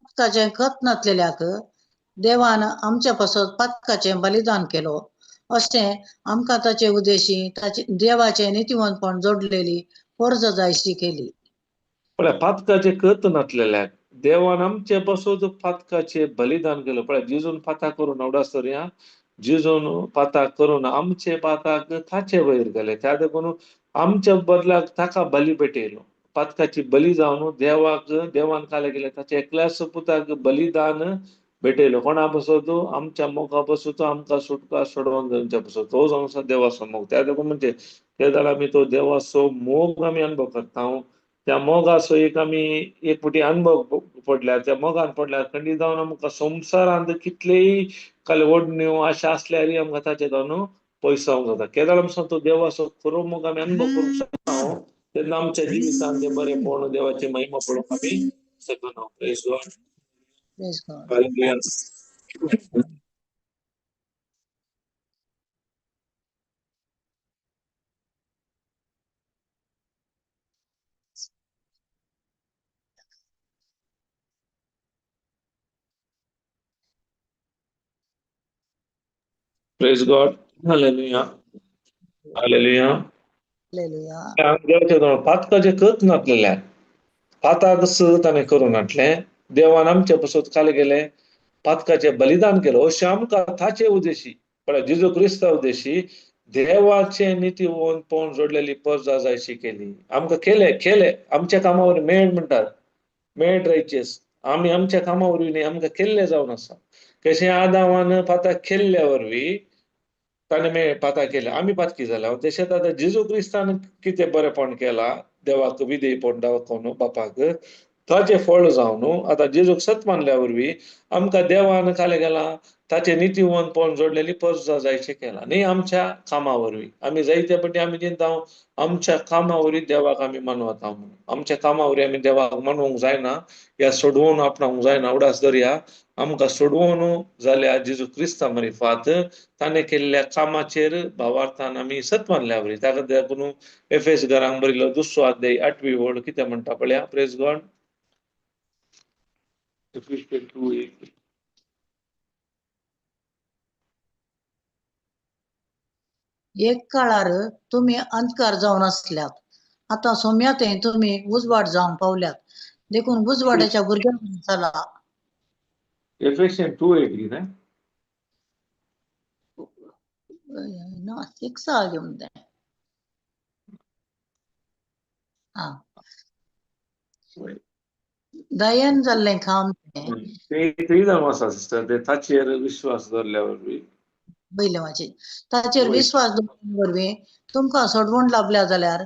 पातकाचें खत नासलेल्याक देवान आमच्या पासत पातकाचें बलिदान केलो, अशें आमकां ताचे उद्देशी ताचे देवाचें नितीवंतपण जोडलेली पर्ज जायशी केली. पळय पातकाचें कत नासलेल्याक देवान आमचे पासत पातकाचें बलिदान केलो. पळय जेजून पाता करून आवडास तर जेजून पाता करून आमचे पाताक ताचे वयर गेले, त्या देखून आमच्या बदलाक ताका बली भेटयलो. पातकाची बली जावन देवाक देवान काले गेले ताचे एकल्याच पुताक बलिदान भेटयलो. कोणा पासत? आमच्या मोगा पासत, आमकां सुटका सोडोवन दिवच्या पासत. तो जावन आसा देवाचो मोग. त्या देखून म्हणजे ते जाल्यार आमी तो देवाचो मोग आमी अनुभव करता. त्या मोगाचो एक आमी एक फावटी अनुभव पडल्यार, त्या मोगान पडल्यार खंडीत जावन आमकां संवसारांत कितलेय काल ओडण्यो आशा आसल्यारय आमकां ताचे जावन पयसावंक जाता. केदळ आमचो तो देवाचो खरो मोग आमी अनुभव करूंक शकना तेन्ना आमच्या जिवितांत तें बरेंपण देवाची महिमा पळोवंक आमी शकना. Praise God. Praise God. Hallelujah. Praise God. Hallelujah. Hallelujah. Hallelujah. देवाचे पातकाचे कत नासलेले पाताक ताणें करून हाडलें. देवान आमचे पसत काल गेले पातकाचें बलिदान केलें. अशें आमकां ताचे उद्देशी म्हळ्यार जेजू क्रिस्ता उद्देशी देवाचे नितीवंतपण जोडलेली परजा जायशी केली. आमकां केले केले आमच्या कामावर मेड म्हणटात, मेड रायचेस. आमी आमच्या कामा वरवीं न्ही, आमकां केल्ले जावन आसा. कशें आदावान पाताक केल्ल्या वरवीं ताणें पाता केलें, आमी पातकी जाल्या. तशेंच आतां जेजू क्रिस्तान कितें बरेंपण केलां देवाक विधेयपण दाखोवन बापाक ताचें फळ जावन आतां जेजूक सत मानल्या वरवीं आमकां देवान कालें केलां ताचें नितीवंतपण जोडलेली परजा जायचें केलां. न्ही आमच्या कामा वरवीं. आमी जायते पटी आमी चिंता आमच्या कामा वरवीं देवाक आमी मानवता म्हणून. आमच्या कामा वरवीं आमी देवाक मानवंक जायना या सोडवून आपणावंक जायना. उडास दरया आमकां सोडवून जाल्यार जेजू क्रिस्ता मारिफात ताणें केल्ल्या कामाचेर भावार्थान आमी सत मानल्या वरवीं. ताका देखून एफेस घरांक बरयलो दुसरो अध्याय 8वी ओळ कितें म्हणटा पळया. Praise God. Ephesians 2:8. एक काळार तुमी अंधकार जावन आसल्यात, आतां सोम्याते तुमी उजवाड जावन पावल्यात, देखून उजवाडाच्या भुरग्यांक चला. Ephesians 2:8 कितें? ना 6 घेवन तें. आं, दयन जाल्लें काम तें. ते जावन आसा सिस्टर, ते ताचेर विश्वास दवरल्या वरवीं. पयलें वाचीत. ताचेर विश्वास दवरल्या वरवीं तुमकां सोडवण लाभल्या जाल्यार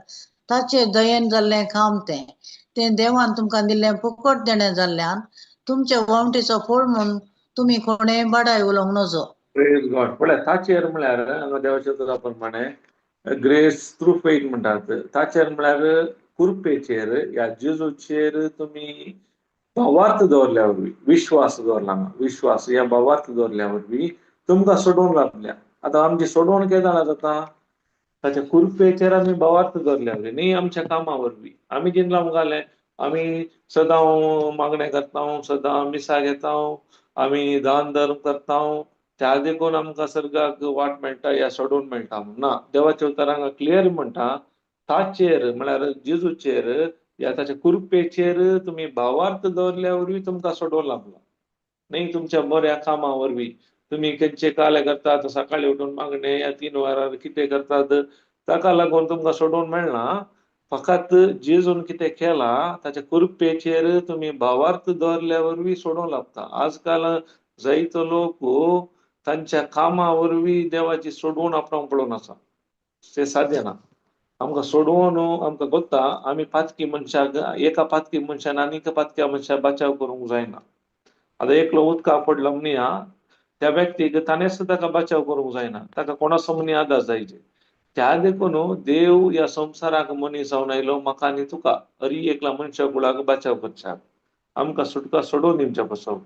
ताचेर दयन जाल्लें काम तें. तें देवान तुमकां दिल्लें फुकट देणें जाल्ल्यान तुमच्या वावटीचो फळ म्हूण तुमी कोणेय बाडाय उलोवंक नजो. प्रेज गॉड. पळय ताचेर म्हळ्यार हांगा देवाच्या उतरा प्रमाणे ग्रेस थ्रू फेथ म्हणटात. ताचेर म्हळ्यार कृपेचेर ह्या जेजूचेर तुमी भावार्थ दवरल्या वरवीं, विश्वास दवरला, विश्वास ह्या भावार्थ दवरल्या वरवीं तुमकां सोडोवन लाभल्या. आतां आमची सोडवण केन्ना जाता? ताच्या कृपेचेर आमी भावार्थ दवरल्या वरवीं, न्ही आमच्या कामा वरवीं. आमी जेन्ना घालें आमी सदां मागणें करता, सदां मिसां घेता, आमी दान धर्म करता, त्या देखून आमकां सर्गाक वाट मेळटा या सोडून मेळटा ना. देवाच्या उतरां हांगा क्लियर म्हणटा ताचेर म्हळ्यार जेजूचेर या ताच्या कृपेचेर तुमी भावार्थ दवरल्या वरवीं तुमकां सोडोवन लाभला, न्ही तुमच्या बऱ्या कामा वरवीं. तुमी खंयचे काले करतात, सकाळी उठून मागणें या 3 वरार कितें करतात, ताका लागून तुमकां सोडोवन मेळना. फकत जेजून कितें केलां ताच्या कृपेचेर तुमी भावार्थ दवरल्या वरवीं सोडोवन लाभता. आजकाल जायतो लोक तांच्या कामा वरवीं देवाची सोडवण आपणाक पळोवन आसा. तें सादें ना. आमकां सोडवून आमकां गोत्ता आमी पातकी मनशाक, एका पातकी मनशान आनी एका पातक्या मनशाक बचाव करूंक जायना. आतां एकलो उदका पडलो म्हणया त्या व्यक्तीक ताणेंच ताका बचाव करूंक जायना, ताका कोणाचो म्हणी आदार जायचे. त्या देखून देव ह्या संवसाराक मनीस जावन आयलो म्हाका आनी तुका हरी एकला मनशा कुळाक बचाव करच्याक, आमकां सुटका सोडोवन दिवच्या पासून.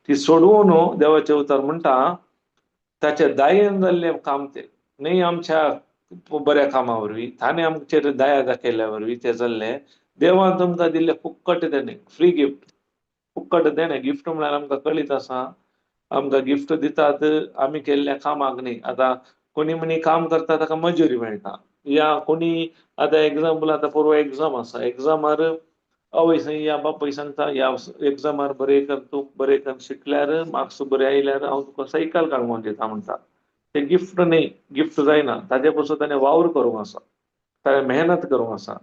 ती सोडवून देवाचें उतर म्हणटा ताच्या दायेन जाल्लें काम तें, न्ही आमच्या बऱ्या कामा वरवीं. ताणें आमचेर दया दाखयल्या वरवीं तें जाल्लें. देवान तुमकां दिल्लें फुक्कट देणें, फ्री गिफ्ट. फुक्कट देणें, गिफ्ट म्हळ्यार आमकां कळीत आसा, आमकां गिफ्ट दितात आमी केल्ल्या कामाक न्ही. आतां कोणी म्हणी काम करता ताका मजुरी मेळटा, या कोणी आतां एग्जाम्पल आतां परवां एग्जाम आसा, एग्जामार आवय या बापूय सांगता ह्या एग्जामार बरें कर, तूं बरें कर शिकल्यार मार्क्स बरे आयल्यार हांव तुका सायकल काडून दिता म्हणटा. तें गिफ्ट न्ही, गिफ्ट जायना. ताजे पसून ताणें वावर करूंक आसा, ताणें मेहनत करूंक आसा,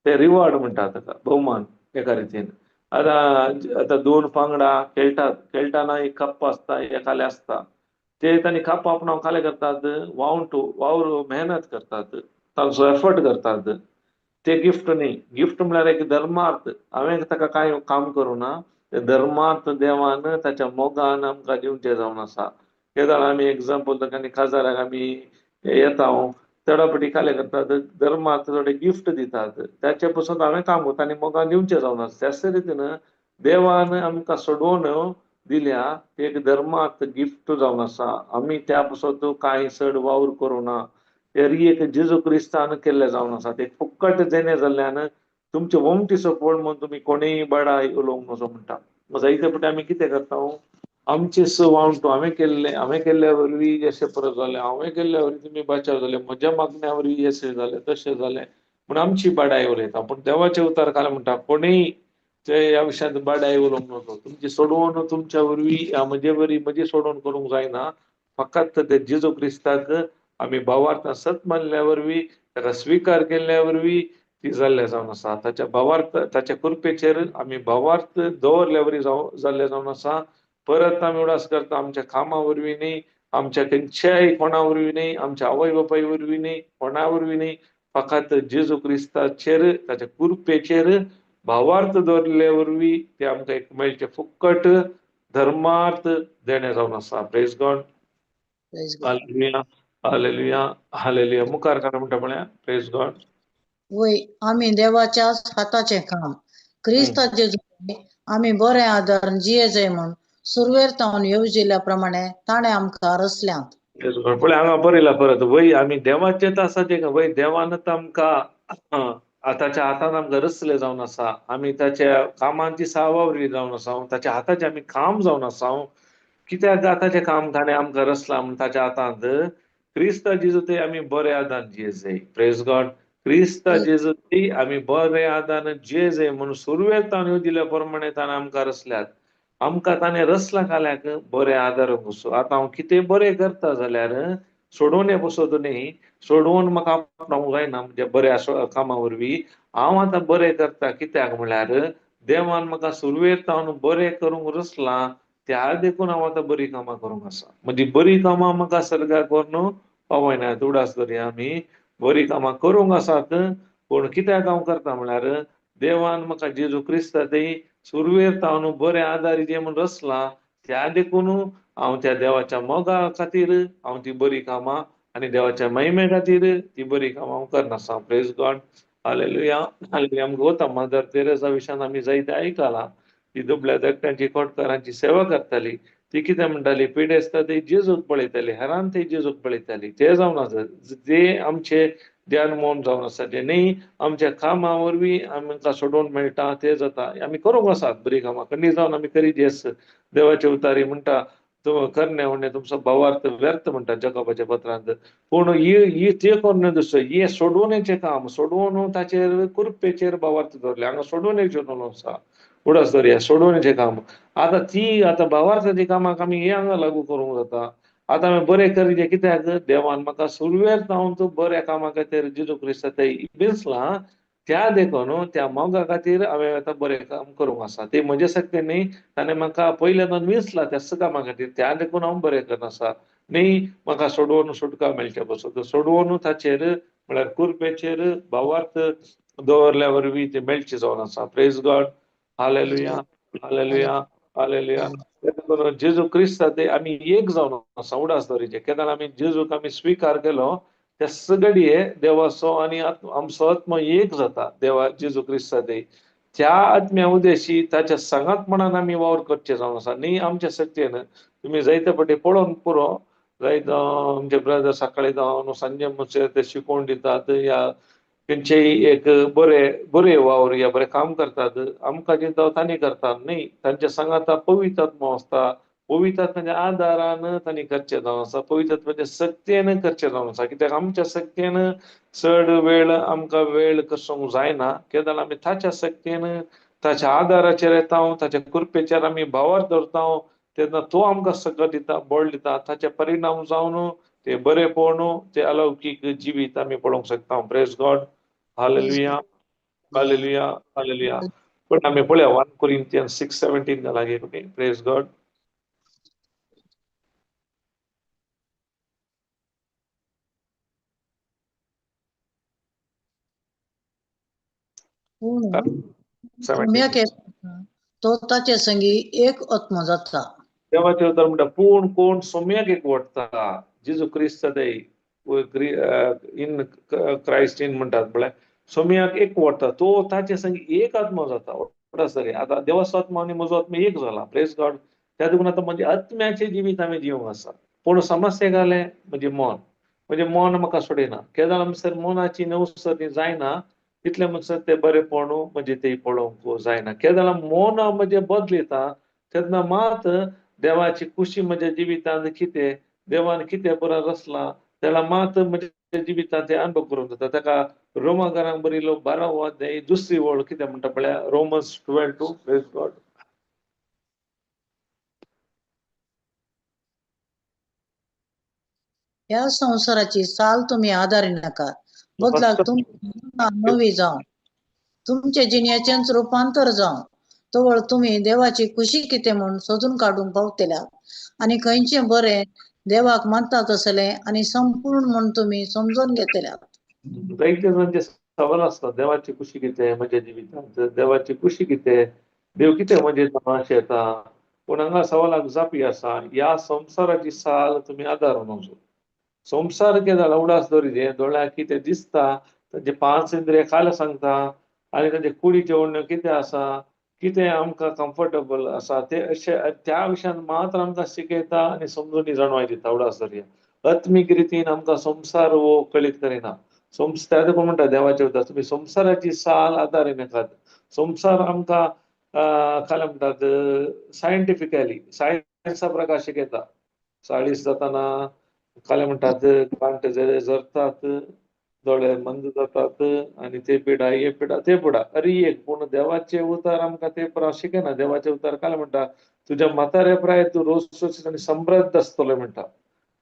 ते रिवॉर्ड म्हणटा ताका, भोवमान एका रितीन. आतां आतां 2 पांगडा खेळटात, खेळटाना एक कप्प आसता, एकाले आसता, ते तांणी कप आपणाक खालें करतात, वावर मेहनत करतात, तांचो एफर्ट करतात. ते गिफ्ट न्ही. गिफ्ट म्हळ्यार एक धर्मार्थ, हांवें ताका कांय काम करूं ना, ते धर्मार्थ देवान ताच्या मोगान आमकां दिवचें जावन आसा. केदाळ आमी एग्जाम्पल आनी काजाराक आमी येता, चडापटी काले करतात, धर्मार्थ थोडे गिफ्ट दितात, ताचे पसून हांवें काम करता आनी मोगान दिवचें जावन आसा. त्याच रितीन देवान आमकां सोडोवन दिल्या एक धर्मार्थ गिफ्ट जावन आसा. आमी त्या पसून कांय चड वावर करूं ना, तरी एक जेजू क्रिस्तान केल्लें जावन आसा. ते फुक्कट देणें जाल्ल्यान तुमचे वमटीचो पळ म्हूण तुमी कोणेय बडाय उलोवंक नजो म्हणटा. जायते फावटी आमी कितें करता, आमचे स वावटो हांवें केल्लें, हांवें केल्ल्या वरवीं अशें परत जालें, हांवें केल्ल्या वरवीं तुमी बचाव जाले, म्हज्या मागण्या वरवीं अशें जालें तशें जालें म्हूण आमची बडाय उलयता. पूण देवाचे उतार काल म्हणटा कोणेय ते ह्या विशयांत बडाय उलोवंक नजो. तुमची सोडवण तुमच्या वरवीं म्हजे वरवीं म्हजी सोडवण करूंक जायना, फकत ते जेजू क्रिस्ताक आमी भावार्थान सत मानल्या वरवीं, ताका स्विकार केल्ल्या वरवीं ती जाल्ले जावन आसा. ताच्या भावार्थ, ताच्या कृपेचेर आमी भावार्थ दवरल्या वरवीं जाल्ले जावन आसा. परत आमी उडास करता आमच्या कामा वरवीं न्ही, आमच्या खंयच्याय कोणा वरवीं न्ही, आमच्या आवय बापाय वरवीं न्ही, कोणा वरवीं न्ही, फकत जेजू क्रिस्ताचेर ताच्या कृपेचेर भावार्थ दवरले वरवीं ते आमकां एक मेळचें फुक्कट धर्मार्थ देणें जावन आसा. Praise God, hallelujah, hallelujah, hallelujah. मुखार काय म्हणटा पळया, प्रेज गॉड. वय आमी देवाच्या हाताचें काम क्रिस्ता जेजू आमी बरें आदार जिये जाय म्हूण सुरवेर तावन येवजिल्ल्या प्रमाणे ताणें आमकां रचल्यांत. पळय हांगा बरयला परत, वय आमी देवाचें आसा तें, वय देवानच आमकां ताच्या हातान आमकां रचले जावन आसा, आमी ताच्या कामांची सावावरी जावन आसा, ताच्या हाताचें आमी काम जावन आसा. कित्याक ताचें काम ताणें आमकां रचलां म्हूण ताच्या हातांत क्रिस्ता जेजू ते आमी बरे आदान जिये जाय. Praise God. क्रिस्ता जेजू ते आमी बरे आदान जिये जाय म्हणून सुरवेक ताणें दिल्या प्रमाणे ताणें आमकां रचल्यात. आमकां ताणें रचला काल्याक बरे आदार बसो. आतां हांव कितें बरें करता जाल्यार सोडोवणे बसत न्ही, सोडोवन म्हाका आपणावंक जायना म्हणजे बऱ्या कामा वरवीं हांव आतां बरें करता. कित्याक म्हळ्यार देवान म्हाका सुरवेक तावन बरें करूंक रचलां, त्या देखून हांव आतां बरीं कामां करूंक आसा. म्हणजे बरीं कामां म्हाका सर्गाक व्हरून पावयना. उडास धरया आमी बरीं कामां करूंक आसात, पूण कित्याक हांव करता म्हळ्यार देवान म्हाका जेजू क्रिस्ता थंय सुरवेर तावन बरें आदारी जे म्हूण रचलां, त्या देखून हांव त्या देवाच्या मोगा खातीर हांव ती बरी कामां आनी देवाच्या महिमे खातीर ती बरी कामां हांव करनासा. Praise God, hallelujah, hallelujah. आमकां वता मदर तेरेसा विशयान आमी जायते आयकलां. ती दुबळ्या धाकट्यांची खोटकारांची सेवा करताली. ती कितें म्हणटाली, पिडेस्ता ती जेजूक पळयताली, हेरान ती जेजूक पळयताली. ते जावन आसा ते आमचे ध्यान मोन जावन आसा, जे न्ही आमच्या कामा वरवीं आमकां सोडोवन मेळटा ते जाता. आमी करूंक आसात बरीं कामां, खंडीत जावन आमी करीत जेस देवाचे उतारी म्हणटा करणे म्हणणे तुमचो भावार्थ व्यर्थ म्हणटा जकोबाच्या पत्रांत. पूण ही ते करून दुसरो हे सोडवण्याचें काम, सोडवून ताचेर कृपेचेर भावार्थ दवरले. हांगा सोडवण्याचें आसा, उडास दवरया सोडवण्याचें काम. आतां ती आतां भावार्थाची कामाक आमी हे हांगा लागू करूंक जाता. आतां हांवें बरें करीत कित्याक देवान म्हाका सुरवेर जावन तूं बऱ्या कामा खातीर जेजू क्रिस्ता थंय बेसलां, त्या देखून त्या मोगा खातीर हांवें आतां बरें काम करूंक आसा. ते म्हजे शक्ती न्ही, ताणें म्हाका पयल्यान विसला त्याच कामा खातीर, त्या देखून हांव बरें करना आसा. न्ही म्हाका सोडोवन सुटका मेळचे पसून सोडोवन ताचेर म्हळ्यार कुरपेचेर भावार्थ दवरल्या वरवीं ते मेळचे जावन आसा. Praise God, hallelujah, hallelujah, hallelujah. जेजू क्रिस्ता ते आमी एक जावन आसा. उडास दवरीचे केन्ना आमी जेजूक आमी स्विकार केलो त्या सगळये देवाचो आनी आमचो आत्मो एक जाता देवा जेजू क्रिस्ता ते. त्या आत्म्या उद्देशी ताच्या सांगातपणान आमी वावर करचे जावन आसा, न्ही आमच्या शक्तीन. तुमी जायते फावटी पळोवन पुरो, जायत आमचे ब्रदर सकाळी जावन सांजे म्हणसर ते शिकोवन दितात या खंयचेय एक बरे बरे वावर या बरें काम करतात. आमकां जिता तांणी करतात न्ही, तांच्या सांगाता पवित्र आत्मो आसता. पवित्र आत्म्याच्या आदारान तांणी करचें जावन आसा, पवित्र आत्म्याच्या शक्तीन करचें जावन आसा. कित्याक आमच्या शक्तीन चड वेळ आमकां वेळ कसोंक जायना. केन्ना आमी ताच्या शक्तीन ताच्या आदाराचेर येता, ताच्या कृपेचेर आमी भावार दवरता, तेन्ना तो आमकां सकत दिता, बळ दिता. ताचे परिणाम जावन ते बरे पळोवन ते अलौकीक जिवीत आमी पळोवंक शकता. Praise God, hallelujah, hallelujah, hallelujah. पण आमी पळया 1 Corinthians 6:17 लागीं. Praise God. पूण सोम्याक तो ताचे संगी एक आत्मो जाता. देवाचें उतर म्हणटा पूण कोण सोम्याक एकवटता, जेजू क्रिस्त इन क्रायस्ट इन म्हणटात, म्हळ्यार सोम्याक एकवटता तो ताचे संगी एक आत्मो जाता. आतां देवाचो आत्मो आनी म्हजो आत्मो एक जाला. Praise God. त्या देखून आतां म्हजें आत्म्याचें जिवीत हांवें जिवंक आसा. पूण समस्या घालें म्हजें मन, म्हजें मन म्हाका सोडिना. केन्ना म्हणसर मनाची नवसरणी जायना तितले म्हणसर तें बरेपण म्हजें तें पळोवंक जायना. केन्ना मन म्हजें बदलिता तेन्ना मात देवाची खुशी म्हज्या जिवितांत कितें, देवान कितें बरें रचलां तेन्ना मात म्हज्या जिवितांत ते अनुभव करूंक जाता. ताका रोमाकारांक बरयलो 12वो अध्याय दुसरी वळ कितें म्हणटा पळया, रोमन्स 12:2. Praise God. ह्या संवसाराची चाल तुमी आदारी नाकात, बदलाक तुमची नवी जावं, तुमचे जिणेचेंच रुपांतर जावं, तवळ तुमी देवाची खुशी कितें म्हूण सोदून काडूंक पावतल्या आनी खंयचें बरें देवाक मानता तसलें आनी संपूर्ण म्हूण तुमी समजून घेतल्या. जायते जाणांचे सवाल आसता, देवाची खुशी कितें म्हज्या जिवितांत, देवाची खुशी कितें, देव कितें म्हजें अशें येता. पूण हांगा सवालाक जापी आसा, ह्या संवसाराची साल तुमी आदारून वचूं. संवसार कितें जाला उडास दवरिजे, दोळ्याक कितें दिसता, तांचे 5 इंद्रिय खाला सांगता आनी तांचे कुडीचे ओडण्यो कितें आसा, कितें आमकां कम्फर्टेबल आसा ते अशें त्या विशयान मात्र आमकां शिकयता आनी समजून जाणवाय दिता. उडास दवरया आत्मीक रितीन आमकां संवसार हो कळीत करिना. त्या देखून म्हणटा देवाचें उतर, तुमी संवसाराची साल आदारी नाकात. संवसार आमकां काय म्हणटात सायंटिफिकली सायन्सा प्रकार शिकयता. 40 जाताना काय म्हणटात कांटे झरतात, दोळे मंद जातात आनी ते पिडा हे पिडा ते पिडा. अरे एक पूण देवाचे उतार आमकां ते पुरा शिकयना. देवाचे उतार काय म्हणटा, तुज्या म्हातारे प्राय तूं रोस आनी समृद्ध आसतलो म्हणटा.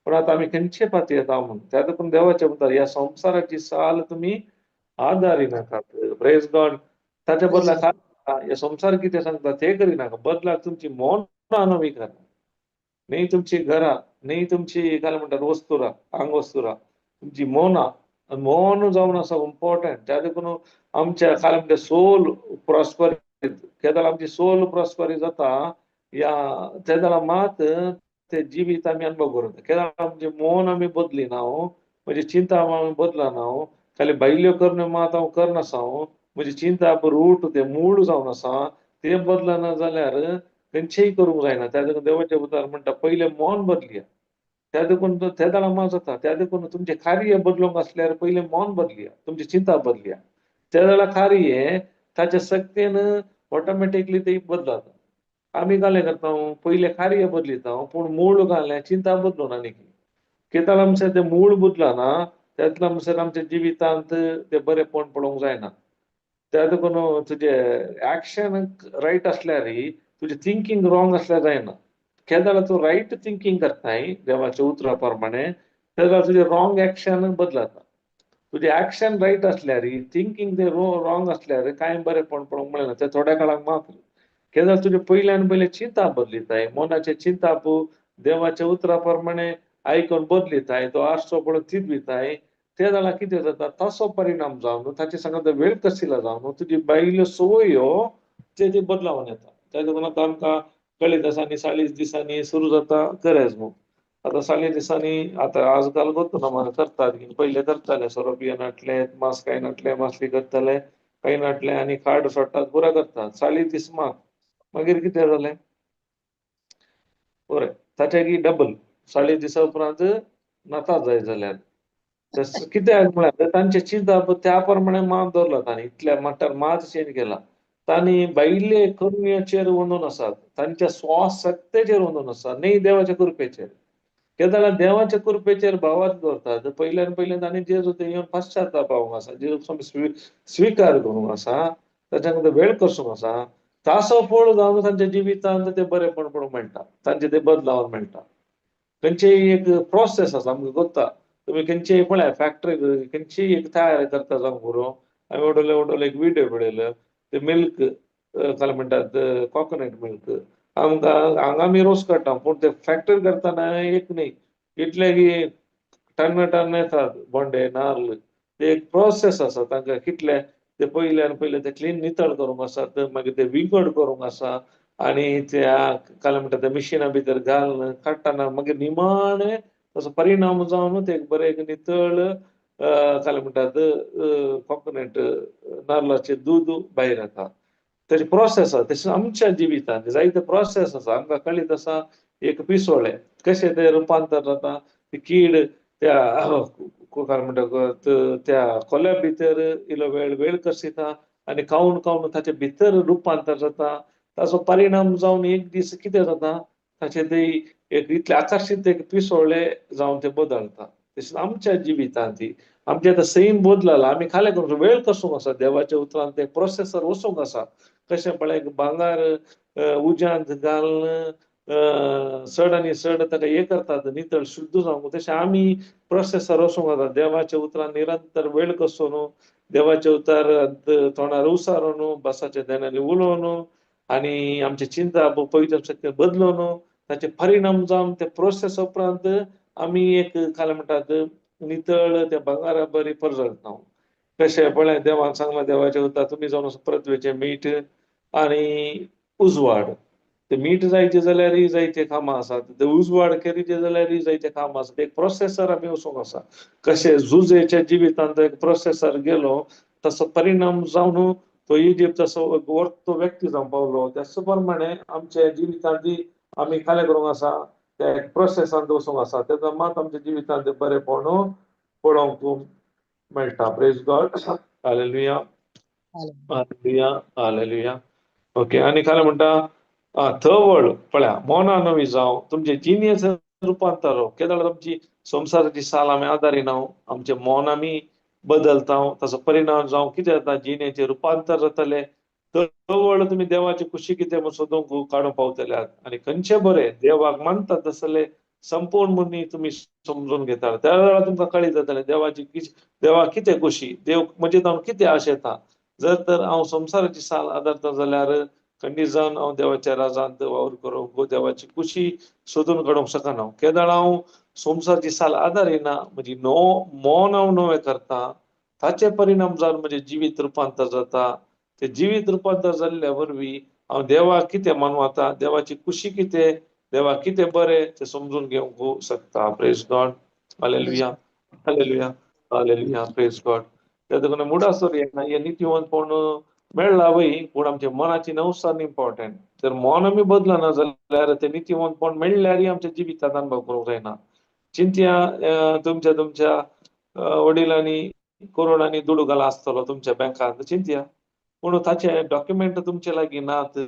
पूण आतां आमी खंयचे पाती येता म्हूण त्या देखून देवाचे उतार ह्या संवसाराची साल तुमी आदारी नाकात. Praise God. ताच्या बदला ह्या संवसार कितें सांगता ते करिनाका, बदलाक तुमची मौन नवी करा. न्ही तुमची घरां, न्ही तुमची काय म्हणटात वस्तुरा, आंग वस्तुरा, तुमची मौना मौन जावन आसा इम्पॉर्टंट. त्या देखून आमच्या काय म्हणटा सोल प्रॉस्पर, केन्ना आमची सोल प्रॉस्पर जाता या तेन्ना मात ते जिवीत आमी अनुभव करूं. केन्ना आमचें मौन आमी बदली ना, म्हणजे चिंता आमी बदलना, खाली भायल्यो करण्यो मात हांव करनासा, म्हजी चिंता रूट ते मूळ जावन आसा ते बदलना जाल्यार खंयचेय करूंक जायना. त्या देखून देवाचें उतर म्हणटा पयलें मौन बदलया. त्या देखून ते जाणा मात जाता. त्या देखून तुमचें कार्य बदलूंक आसल्यार पयलें मौन बदलया, तुमची चिंता बदलया. त्या जाल्यार कार्य ताच्या शक्तीन ऑटोमॅटिकली ते बदलता. आमी कालें करता, पयलें कार्य बदलिता पूण मूळ घालें चिंता बदलून आनी कितें आमचें तें मूळ बदलना तेतल्या म्हणसर आमच्या जिवितांत तें बरेंपण पळोवंक जायना. त्या देखून तुजें एक्शन रायट आसल्यार तुजें थिंकींग रॉंग आसल्यार जायना. केन्ना तूं रायट थिंकींग करताय देवाच्या उतरा प्रमाणे तेन्ना तुजें रॉंग एक्शन बदलता. तुजें एक्शन रायट आसल्यार थिंकींग तें रॉंग आसल्यार कांय बरेंपण पळोवंक मेळना, तें थोड्या काळाक मात्र. केन्ना तुजें पयल्यान पयलें चिंता बदलिताय, मनाचें चिंताप देवाच्या उतरा प्रमाणे आयकून बदलिताय, तो आरसो पळोवन चिंतविताय, ते जाल्यार कितें जाता तसो परिणाम जावन ताचे सांगता वेळ कसिला जावन तुजी भायल्यो संवयो ते बदलावन येता. त्या देखून आतां आमकां कळीत आसा आनी 40 दिसांनी सुरू जाता करेज म्हूण. आतां 40 दिसांनी आतां आज काल गोतो करतात, पयले करताले सोरो पिये नाटले, मांस खाय नाटले, मासली करताले, खाय नाटले आनी कार्ड सोडटात, पुरा करतात 40 दीस मात. मागीर कितें जालें बरें ताच्या की डबल 40 दिसा उपरांत नाता जाय जाल्यार कित्याक म्हळ्यार तांचे चिंतप त्या प्रमाणे मात दवरला तांणी, इतल्या मट्टार मात चेंज केला तांणी. भायले करण्याचेर वंदून आसात, तांच्या स्वशक्तेचेर वंदून आसा, न्ही देवाच्या कृपेचेर. केन्ना देवाच्या कृपेचेर भावार्थ दवरतात. पयल्यान पयलें तांणी जेजू ते येवन पश्चाताप पावूंक आसा, जेजू स्विकार करूंक आसा, ताच्या नंतर वेळ कसूंक आसा, तासो फळ जावन तांच्या जिवितांत ते बरेपण पळोवंक मेळटा, तांचे ते बदलावन मेळटा. खंयचेय एक प्रोसेस आसा आमकां गोत्ता, तुमी खंयचेय पळय फॅक्टरी खंयचीय एक तयार करता जावं पुरो. हांवें उडोवले उडोवले एक विडियो पळयलो, ते मिल्क काय म्हणटात कोकोनट मिल्क आमकां हांगा आमी रोस काडटा, पूण ते फॅक्टरी करतना एक न्ही इतले की टन टन येतात बोंडे नार्ल. ते एक प्रोसेस आसा, तांकां कितले ते पयले आनी पयले ते क्लीन नितळ करूंक आसात, मागीर ते विंगड करूंक आसा आनी त्या काय म्हणटा त्या मिशिना भितर घालून काडटना मागीर निमाणें ताचो परिणाम जावन ते बरें एक नितळ काय म्हणटात कोकोनट नाल्लाचें दूद भायर येता. ताची प्रोसेस आसा. तशें आमच्या जिवितांत जायते प्रोसेस आसा. आमकां कळीत आसा एक पिसोळें कशें तें रुपांतर जाता, ती कीड त्या काय म्हणटा त्या कोल्या भितर इलो वेळ वेळ कसिता आनी खावन खावन ताचे भितर रुपांतर जाता. ताचो परिणाम जावन एक दीस कितें जाता, ताचें ते एक इतलें आकर्शीत एक पिसोळें जावन तें बदलता. तशेंच आमच्या जिवितांत आमचें आतां सैम बदलला, आमी खालें करूंक वेळ कसूंक आसा, देवाच्या उतरान तें प्रोसेसर वचूंक आसा. कशें पळय भांगर उज्यांत घालून चड आनी चड ताका हें करतात नितळ शुद्ध जावंक, तशें आमी प्रोसेसर वचूंक आसा. देवाच्या उतरान निरंतर वेळ कसून, देवाच्या उतर तोंडार उसारून, बसाच्या देण्यानी उलोवन आनी आमची चिंता पवित्र शक्ती बदलून ताचे परिणाम जावन ते प्रोसेस उपरांत आमी एक काय म्हणटात नितळ त्या भांगरा बरी परजळटा. कशें पळय देवान सांगलां देवाचें उतर, तुमी जावन पृथ्वेचें मीठ आनी उजवाड. ते मीठ जायचे जाल्यारय जायते कामां आसात, ते उजवाड करीचे जाल्यारय जायते कामां आसात. एक प्रोसेसर आमी वचूंक आसा. कशें जुजेच्या जिवितांत एक प्रोसेसर गेलो तसो परिणाम जावन तो इजिप्ताचो वर्तो व्यक्ती जावन पावलो. त्याच प्रमाणे आमच्या जिवितांत आमी खालें करूंक आसा, त्या प्रोसेसांत वचूंक आसा. तेन्ना मात आमच्या जिवितांत बरेंपण पळोवंक मेळटा. Praise God, hallelujah, hallelujah, hallelujah. Okay, आनी खालें म्हणटा थवळ पळया मोना नवी जावं तुमचे जिणेच रुपांतर. केदळ तुमची संवसाराची साल आमी आदारिना, आमचें मन आमी बदलता, ताचो परिणाम जावं कितें जाता, जिणेचें रुपांतर जातलें. तवळ तुमी देवाची खुशी कितें म्हूण सोदूंक काडूंक पावतले आनी खंयचें बरें देवाक मानतात तसले संपूर्ण म्हूण तुमी समजून घेता. त्या वेळार तुमकां कळीत जातलें देवाची देवाक कितें खुशी, देव म्हजे जावन कितें आशेता. जर तर हांव संवसाराची साल आदारता जाल्यार खंडीत जावन हांव देवाच्या राजांत वावर करूंक देवाची खुशी सोदून काडूंक शकना. केदळ हांव संवसाराची साल आदारिना, म्हजी मन हांव नवें करता, ताचे परिणाम जावन म्हजें जिवीत रुपांतर जाता. ते जिवीत रुपांतर जाल्ल्या वरवीं हांव देवाक कितें मानवता, देवाची खुशी कितें, देवाक कितें बरें तें समजून घेवंक शकता. Praise God, hallelujah, hallelujah, hallelujah, praise God. त्या देखून मुडासर हें नितीवंतपण मेळ्ळा वय, पूण आमच्या मनाची नवसार इम्पॉर्टंट. तर मन आमी बदलना जाल्यार तें नितीवंतपण मेळ्ळ्यारय आमच्या जिवितांत अनुभव करूंक जायना. चिंतया तुमच्या तुमच्या वडिलांनी करोडांनी दुडू घाला आसतलो तुमच्या बँकांत, चिंतया, पूण ताचे डॉक्युमेंट तुमचे लागीं नात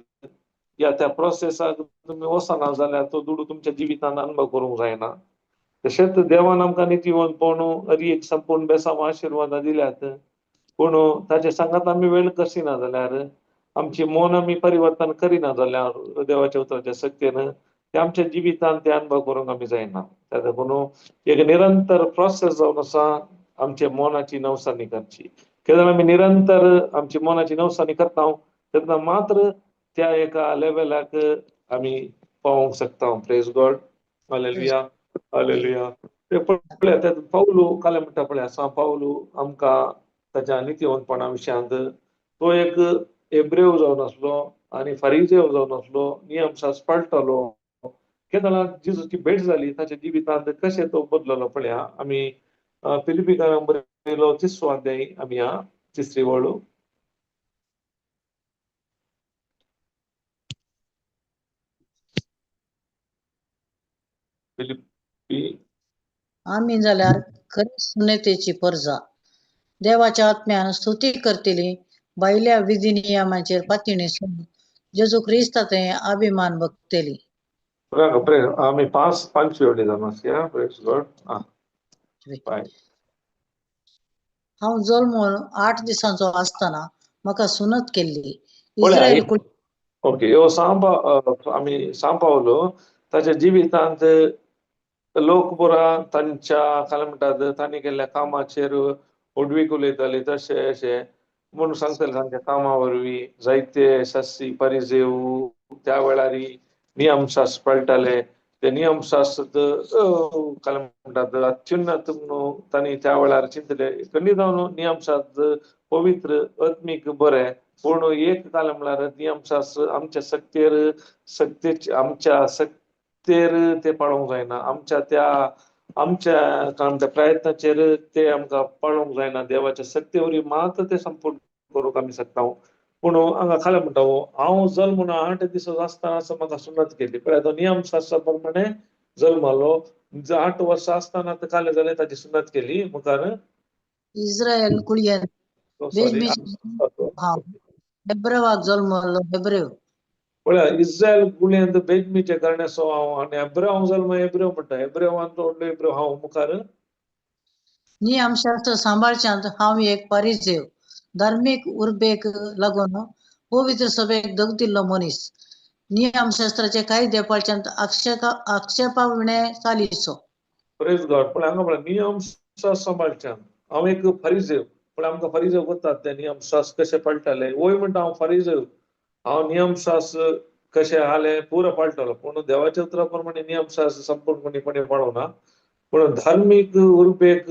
या त्या प्रोसेसाक तुमी वचना जाल्यार तो दुडू तुमच्या जिवितांत अनुभव करूंक जायना. तशेंच देवान आमकां नितीवंतपण हर एक संपूर्ण बेसांव आशिर्वादां दिल्यात, पूण ताचे सांगात आमी वेळ कसिना जाल्यार, आमची मन आमी परिवर्तन करिना जाल्यार देवाच्या उतराच्या शक्तीन ते आमच्या जिवितांत ते अनुभव करूंक आमी जायना. त्या देखून एक निरंतर प्रोसेस जावन आसा आमच्या मनाची नवसानी करची. केन्ना आमी निरंतर आमची मनाची नवसानी करता तेन्ना मात्र त्या एका लेवलाक आमी पावोवंक शकता. प्रेज गॉड, हालेलुया, हालेलुया. ते पळया ते पावलू कालें म्हणटा पळया, सांव पावलू आमकां ताच्या नितीवंतपणा विशयांत तो एक एब्रेव जावन आसलो आनी फारीजेव जावन आसलो, नियमशास्त्र पाळटालो. केन्ना जेजूची भेट जाली ताच्या जिवितांत कशें तो बदललो पळया. आमी फिलिपिकारांक बरयलो तिसरो अध्याय आमी ह्या तिसरी वळू. फिलिपी आमी जाल्यार खरी सुनेतेची परजा, देवाच्या आत्म्यान स्तुती करतली, भायल्या विधी नियमाचेर पातयेणी सोडून जेजू क्रिस्ता थंय अभिमान बघतली. आमी पांचवी वळी जावन प्रेज गॉड. हांव जल्मून 8 दिसांचो आसतना म्हाका सुनत केल्ली. ओके, ह्यो आमी सांव पावलो ताच्या जिवितांत लोक पुरा तांच्या काय म्हणटात तांणी केल्ल्या कामाचेर व्हडवीक उलयताले. तशें अशें म्हणून सांगताले तांच्या कामा वरवीं जायते शास्त्री परिजेव त्या वेळार नियमशास्त्र पळटाले. ते नियमशास्त्र काय म्हणटात अत्युन्नत म्हणून तांणी त्या वेळार चिंतले. खंडीत जावन नियमशास्त्र पवित्र आत्मीक बरें, पूण एक काय म्हणल्यार नियमशास्त्र आमच्या सक्तेर सक्तेचे आमच्या सक्तेर ते पाळोवंक जायना. आमच्या त्या आमच्या काय म्हणटा प्रयत्नाचेर ते आमकां पाळोवंक जायना. देवाच्या सक्ते वरवीं मात ते संपूर्ण करूंक आमी शकता. पूण हांगा खाला म्हणटा, हांव जल्मून 8 दीस आसतना म्हाका सुन्नत केली. पळय तो नियमशास्त्रा प्रमाणे जल्मालो, 8 वर्सां आसतना काले जालें ताची सुन्नत केली. मुखार इस्रायल कुळयेन हांव हेब्रेवाक जल्मलो हेब्रेव. पळय इस्रायल कुळयेंत बेजमीचे करण्याचो हांव आनी हेब्रेव जल्म हेब्रेव म्हणटा, हेब्रेवान व्हडलो हेब्रेव हांव. मुखार नियमशास्त्र सांबाळच्यांत हांव एक परिचय, धार्मीक उर्बेक लागून पवित्र सभेक दग दिल्लो मनीस, नियमशास्त्राचे कायदे पाळच्यांत आक्षेपा विणे चालीचो. प्रेज गॉड. पण हांगा म्हळ्यार नियमशास्त्र सांबाळच्यान हांव एक फरिजेव. पण आमकां फरिजेव करतात ते नियमशास्त्र कशें पाळटाले. वय म्हणटा हांव फरिजेव, हांव नियमशास्त्र कशें आलें पुरो पाळटलो, पूण देवाच्या उतरा प्रमाणे नियमशास्त्र संपूर्णपणे पाळोना. पूण धार्मीक उर्बेक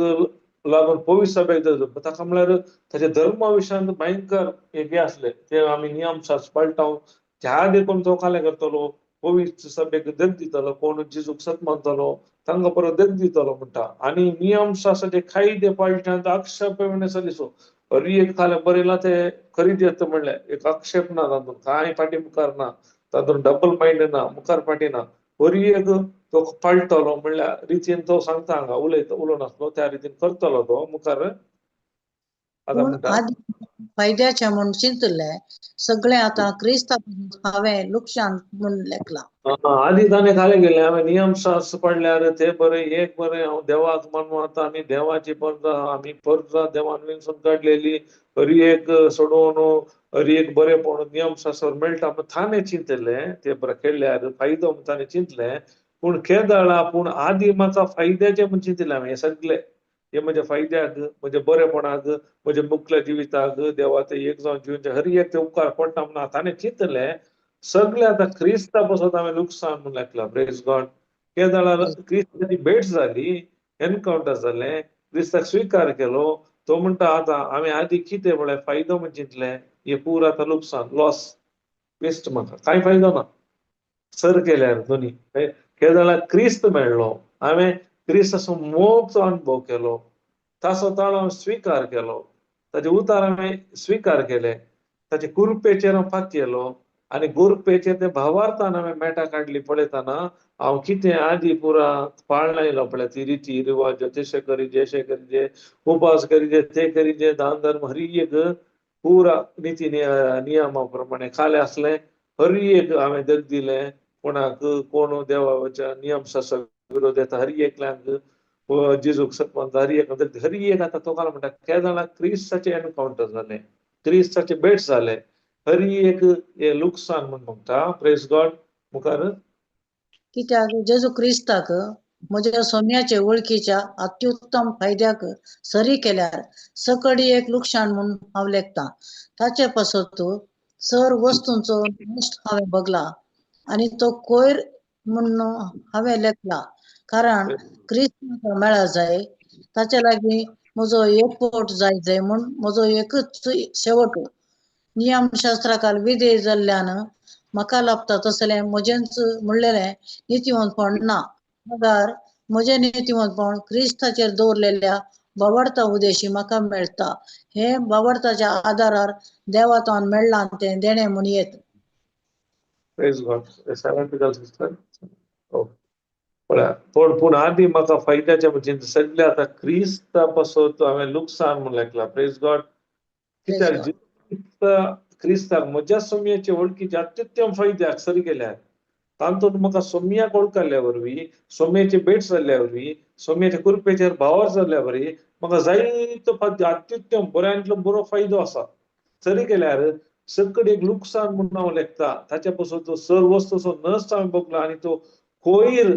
लागून पवित्र सभेक, ताका म्हळ्यार ताच्या धर्मा विशयांत भयंकर एक हें आसलें. ते आमी नियमशास्त्र पाळटा त्या देखून तो कालें करतलो, पवित्र सभेक देख दितलो, कोण जेजूक सत मानतलो तांकां परत देख दितलो म्हणटा. आनी नियमशास्त्राचे कायदे पाळच्यांत आक्षेप चलिसो हरी एक खालें बरयलां ते खरी येता म्हणलें एक आक्षेप ना, तातूंत कांय फाटी मुखार ना, तातूंत डबल मायंड ना, मुखार फाटी ना. हरी एक तो पाळटलो म्हणल्यार रितीन तो सांगता हांगा उलयता, उलोवन आसलो त्या रितीन करतलो तो. मुखार आतां म्हणटा फायद्याचें म्हूण चिंतलें सगळें आतां क्रिस्ता हांवें लुकसाण म्हूण लेखलां. आदी ताणें खालें गेलें हांवें नियमशास्त्र पडल्यार ते बरें एक बरें हांव देवाक मानून आतां आमी देवाची परजा, आमी परजा देवान विंचून काडलेली, हरी एक सोडोवन हरी एक बरेंपण नियमशास्त्र मेळटा म्हूण ताणें चिंतलें, ते बरें केल्यार फायदो म्हूण ताणें चिंतलें. पूण केदळा पूण आदी म्हाका फायद्याचें म्हूण चिंतलें हांवें, हें सगळें हे म्हज्या फायद्याक, म्हज्या बरेपणाक, म्हज्या मुखल्या जिविताक, देवाचे एक जावन जिवनचे हर एक ते उपकार पडटा म्हणून ताणें चिंतलें. सगळें आतां क्रिस्ता पासत हांवें लुकसाण म्हूण लेखलां. प्रेज गॉड. केदळार क्रिस्ताची भेट जाली, एनकावंटर जालें, क्रिस्ताक स्विकार केलो. तो म्हणटा आतां हांवें आदी कितें म्हळ्यार फायदो म्हूण चिंतलें, हे पूर आतां लुकसाण, लॉस, वेस्ट, म्हाका कांय फायदो ना सर केल्यार दोनी. केदळार क्रिस्त मेळ्ळो, हांवें क्रिस्ताचो मोगचो अणभव केलो, ताचो ताळो हांवें स्विकार केलो, ताचे उतार हांवें स्विकार केले, ताचे कुरपेचेर हांव पातयेलो आनी गोरपेचेर ते भावार्थान हांवें मेटां काडली. पळयतना हांव कितें आदी पुरा पाळना येयलो पळय ती रिती रिवाज, तशें करीजे, अशें करीजे, उपास करीजे, ते करीजे, दान धर्म हरी एक पुरा निती नियमा प्रमाणे खालें आसलें. हरी एक हांवें दग दिलें कोणाक, कोण देवाच्या नियमशास्त्रा विरोध येता हरी एकल्यांक, जेजूक सत मानता हरी एक, हरी एक. आतां तो काय म्हणटा केदळा क्रिस्ताचें एनकावंटर जालें, क्रिस्ताचें भेट जालें, हरी एक हे लुकसाण म्हूण म्हणटा. प्रेज गॉड. मुखार कित्याक जेजू क्रिस्ताक म्हज्या सोम्याचे वळखीच्या अत्युत्तम फायद्याक सरी केल्यार सकडी एक लुकसाण म्हूण हांव लेखतां. ताचे पासत सर वस्तूंचो नश्ट हांवें बगला आनी तो कोयर म्हूण हांवें लेखला, कारण क्रिस्त म्हाका मेळा जाय, ताचे लागीं म्हजो एकवट जाय जाय म्हूण म्हजो एकूच शेवट. नियमशास्त्राकाल विधेय जाल्ल्यान म्हाका लाभता तसलें म्हजेंच म्हणलेलें नितीवंतपण ना, मगर म्हजें नितीवंतपण क्रिस्ताचेर दवरलेल्या बावडता उदेशी म्हाका मेळटा. हे बावडताच्या आदारार देवातान मेळ्ळां तें देणें म्हूण येत. Praise God. Sister. पळया पूण पूण आदी म्हाका फायद्याचें म्हणजे सगळें आतां क्रिस्ता पासत हांवें लुकसाण म्हूण लेखलां. प्रेज गॉड. कित्याक क्रिस्ताक म्हज्या सोम्याचे वळखीचे अत्युत्तम फायद्याक सरी केल्यार तातूंत म्हाका सोम्याक वळखल्ल्या वरवीं, सोम्याची भेट जाल्ल्या वरवीं, सोम्याच्या कुरपेचेर भावार जाल्ल्या वरवीं म्हाका जायतो अत्युत्तम बऱ्यांतलो बरो फायदो आसा. सरी केल्यार सकड एक लुकसाण म्हूण हांव लेखता. ताच्या पासून तो सर वस्तूचो नश्ट हांवें भोगला आनी तो कोयर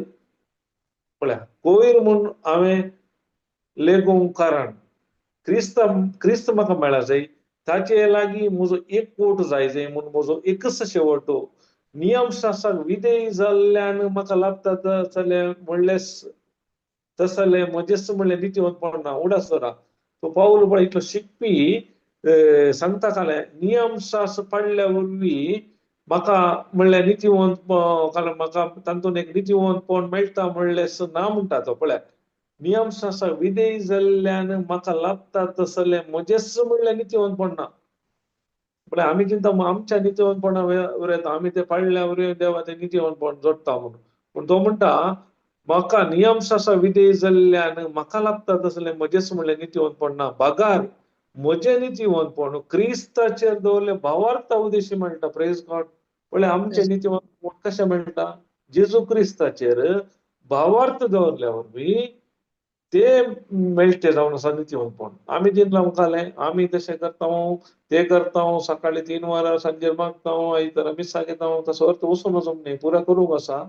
पळया कोयर म्हूण हांवें लेगूंक कारण क्रिस्त क्रिस्त म्हाका मेळा जाय, ताचे लागीं म्हजो एक कोट जाय जाय म्हूण म्हजो एकच शेवट. नियमशास्त्राक विधेय जाल्ल्यान म्हाका लाभता तसलें म्हणलें तसलें म्हजेच म्हणलें नितीवंतपण ना. उडास दवरा, तो पावल पळय इतलो शिकपी सांगता कालें नियमशास्त्र पाळल्या वरवीं म्हाका म्हणल्यार नितीवंत, म्हाका तातूंत एक नितीवंतपण मेळटा म्हणलें ना म्हणटा तो. पळय, नियमशास्त्र विधेय जाल्ल्यान म्हाका लाभता तसलें म्हजेच म्हणल्यार नितीवंतपण ना. म्हळ्यार आमी चिंता आमच्या नितीवंतपणा उरयता, आमी ते पाळल्या वरवीं देवा ते नितीवंतपण जोडटा म्हणून. पूण तो म्हणटा म्हाका नियमशास्त्र विधेय जाल्ल्यान म्हाका लाभता तसलें म्हजेच म्हणल्यार नितीवंतपण ना, बगार म्हजें नितीवंतपण क्रिस्ताचेर दवरले भावार्था उदेशी मेळटा. Praise God. म्हळ्यार आमचें नितीवंतपण कशें मेळटा? जेजू क्रिस्ताचेर भावार्थ दवरल्या वरवीं ते मेळटे जावन आसा नितीवंतपण. आमी जितलें मुखालें आमी तशें करता, ते करता, सकाळी 3 वरां सांजेर मागता, आयतारा मिसाक येता, तसो अर्थ वचून वचूंक न्ही, पुरा करूंक आसा.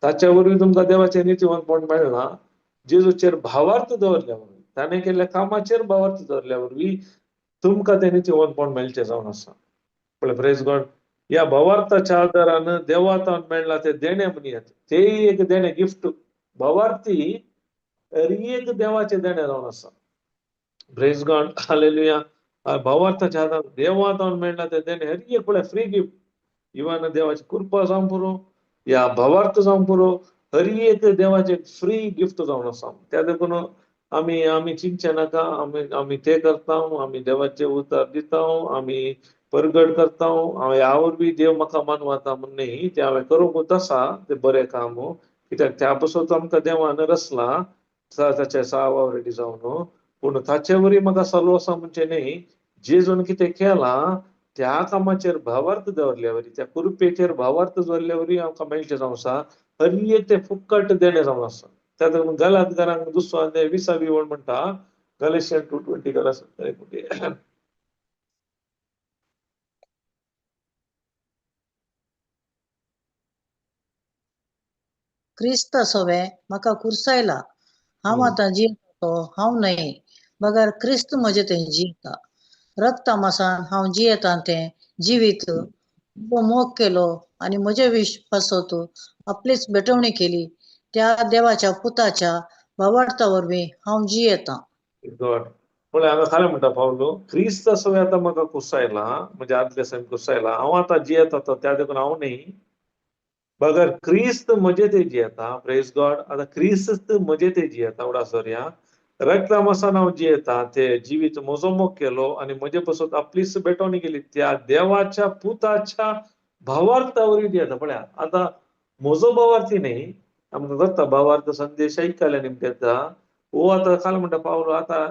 ताच्या वरवीं तुमकां देवाचें नितीवंतपण मेळना. जेजूचेर भावार्थ दवरल्या वरवीं, ताणें केल्ल्या कामाचेर भावार्थ दवरल्या वरवीं तुमकां तें नितीवंतपण मेळचें जावन आसा. पळय, प्रेज गॉड. ह्या भावार्थाच्या आदारान देवातान मेळ्ळा तें देणें म्हणयात, तेय एक देणें, गिफ्ट. भावार्थी एक देवाचें देणें जावन आसा. Praise God, hallelujah. भावार्थाच्या आदारान देवातान मेळ्ळा तें देणें हर एक पळय फ्री गिफ्ट. इवन देवाची कृपा जावंक पुरो, या भावार्थ जावंक पुरो, हर एक देवाचें फ्री गिफ्ट जावन आसा. त्या देखून आमी आमी चिंतचें नाका, आमी आमी ते करता, आमी देवाचें उतर दिता, आमी परगट करता, हांव ह्या वरवीं देव म्हाका मानवता म्हूण न्ही, तें हांवें करूंकूच आसा तें बरें काम. कित्याक त्या पासून आमकां देवान रचला ताचे साव रेडी जावन. पूण ताचे वरवीं म्हाका सलो आसा म्हणचें न्ही, जेजून कितें केलां त्या कामाचेर भावार्थ दवरल्या वरी, त्या कुरुपेचेर भावार्थ दवरल्या वरवीं आमकां मेळचें जावन आसा. हर एक तें फुक्कट देणें जावन आसा. त्या गलात घरांक दुसरो अध्याय 20 वळ म्हणटा, गलेशियन 2:20 गलास. क्रिस्ता सोवे म्हाका कुर्सायला, हांव आतां जियेता तो हांव न्हय, बगर क्रिस्त म्हजें तें जियेता. रक्ता मासान हांव जियेता तें जिवीत मोग केलो आनी म्हजे विश्वासोत आपलीच भेटवणी केली त्या देवाच्या पुताच्या भावार्था वरवीं हांव जियेता. पळय हांगा खालें म्हणटा पावलो, क्रिस्त सवे आतां म्हाका कुर्सायला, म्हज्या आदल्या सैम कुर्सायला, हांव आतां जियेता तो त्या देखून हांव न्ही, बगर क्रिस्त म्हजे ते जियेता. Praise God. आतां क्रिस्त म्हजे ते जियेता, उडास दवरया. रक्ता मासान हांव जियेता ते जिवीत म्हजो मोग केलो आनी म्हजे पासून आपलीच भेटवणी केली त्या देवाच्या पुताच्या भावार्था वरवीं जियेता. पळया आतां म्हजो भावार्थी न्ही, आमकां करता भावार्थ संदेश आयकल्या निमतां हो आतां काल म्हणटा पावलो, आतां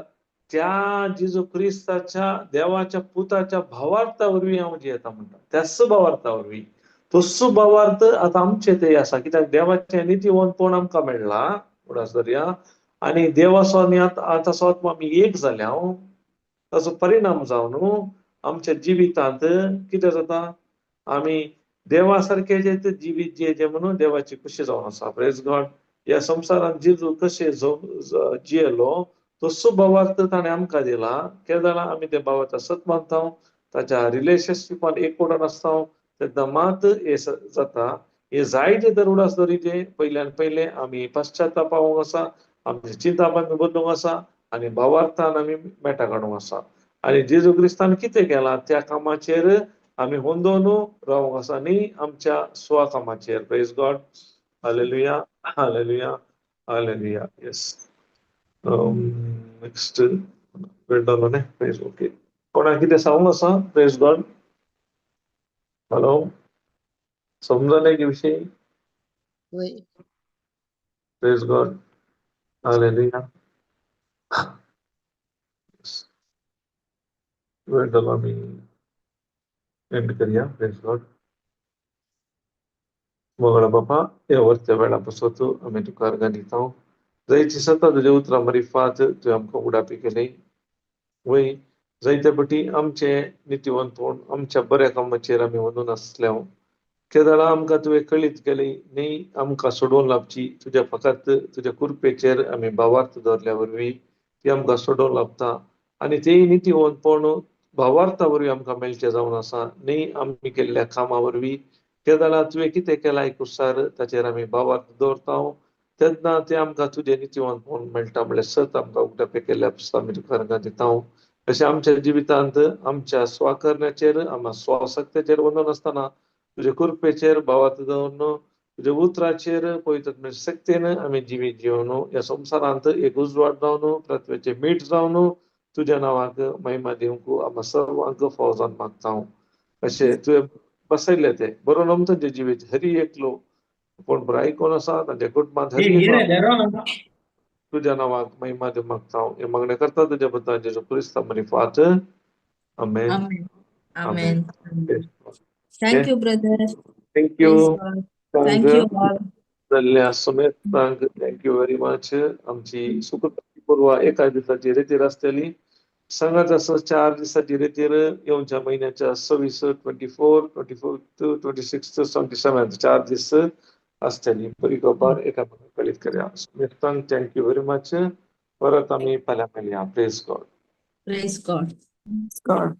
त्या जेजू क्रिस्ताच्या देवाच्या पुताच्या भावार्था वरवीं हांव जियेता म्हणटा, त्याच भावार्था वरवीं. तसो भावार्थ आतां आमचे ते आसा, कित्याक देवाचें नितीवंतपण आमकां मेळ्ळां. उडास दवरया. आनी देवाचो आनी आतां आत्मा आमी एक जाल्या, ताचो परिणाम जावन आमच्या जिवितांत कितें जाता, आमी देवा सारकें जे जिवीत जियेचें म्हणून देवाची खुशी जावन आसा. Praise God. ह्या संवसारांत जेजू कशें जियेलो तसो भावार्थ ताणें आमकां दिला. कितें जालां, आमी त्या भावार्थ सत मानता, ताच्या रिलेशनशिपान एकवटान आसता, तेन्ना मात हें जाता. हें जायते तर उडास दवरिचें पयल्यान पयलें आमी पश्चाताप पावोंक आसा, आमची चिंता आमी बदलूंक आसा आनी भावार्थान आमी मेटां काडूंक आसा. आनी जेजू क्रिस्तान कितें केलां त्या कामाचेर आमी हुंदोवन रावंक आसा, न्ही आमच्या स्व कामाचेर. Praise God. Hallelujah, hallelujah, hallelujah. Yes, next वेळ जालो न्ही. प्रेज. ओके, कोणाक कितें सांगूंक आसा? Praise God. Hello, समजलें की विशय? Praise God, hallelujah. वेळ जालो, आमी एंड करया. Praise God. मंगळा बापा, ह्या वरच्या वेळा पासत आमी तुका अर्गां दिता. जायची सता तुज्या उतरां मारिफात तुवें आमकां उडापी केली वय. जायते पटी आमचें नितीवंतपण आमच्या बऱ्या कामाचेर आमी वचून आसले, केदळा आमकां तुवें कळीत केली न्ही आमकां सोडोवन लावची, तुज्या फकत तुज्या कुरपेचेर आमी भावार्थ दवरल्या वरवीं ती आमकां सोडोवन लाबता आनी तेय नितीवंतपण भावार्था वरवीं आमकां मेळचें जावन आसा, न्ही आमी केल्ल्या कामा वरवीं. तेदळा तुवें कितें केलां कुसार ताचेर आमी भावार्थ दवरता. तेन्ना तें आमकां तुजें नितीवंतपण मेळटा म्हणल्यार सत आमकां उगडापे केल्ल्या पुस्तक आमी तुका दिता. अशें आमच्या जिवितांत आमच्या स्वाकरण्याचेर, आमच्या स्वशक्तेचेर वचून नासतना तुजे कृपेचेर भावार्थ दवरून, तुज्या उतराचेर पवित्र शक्तीन आमी जिवीत जिवन ह्या संवसारांत एक उजवाड जावन, पृथ्वेचें मीठ जावन तुज्या नांवाक महिमा दिवंक आमकां सर्वांक फौजान मागता. अशें तुवें बसयल्लें तें बरोवन तांचें जिवीत हरी एकलो कोण बराय कोण आसा तांच्या कुटुंबांत हरी एकलो तुज्या नांवाक महिमा दिवंक मागता. हें मागणें करता तुज्या पुता जेजू क्रिस्ता मारिफात. आमेन. Amen. Amen. Thank you, brother. Thank you. Praise God. Thank you all. जाल्ल्या समेस्तांक thank you very much. आमची सुकृताची पूर्वा एका दिसाची रेतीर आसतली. सांगात आसा 4 दिसाची रेतीर येवच्या म्हयन्याच्या 26, 24, 25, 26, 27, 4 दीस आसतली. बरी खबर एकामेकांक कळीत करया. समेस्तांक thank you very much. परत आमी फाल्यां मेळया. Praise God. Praise God. God.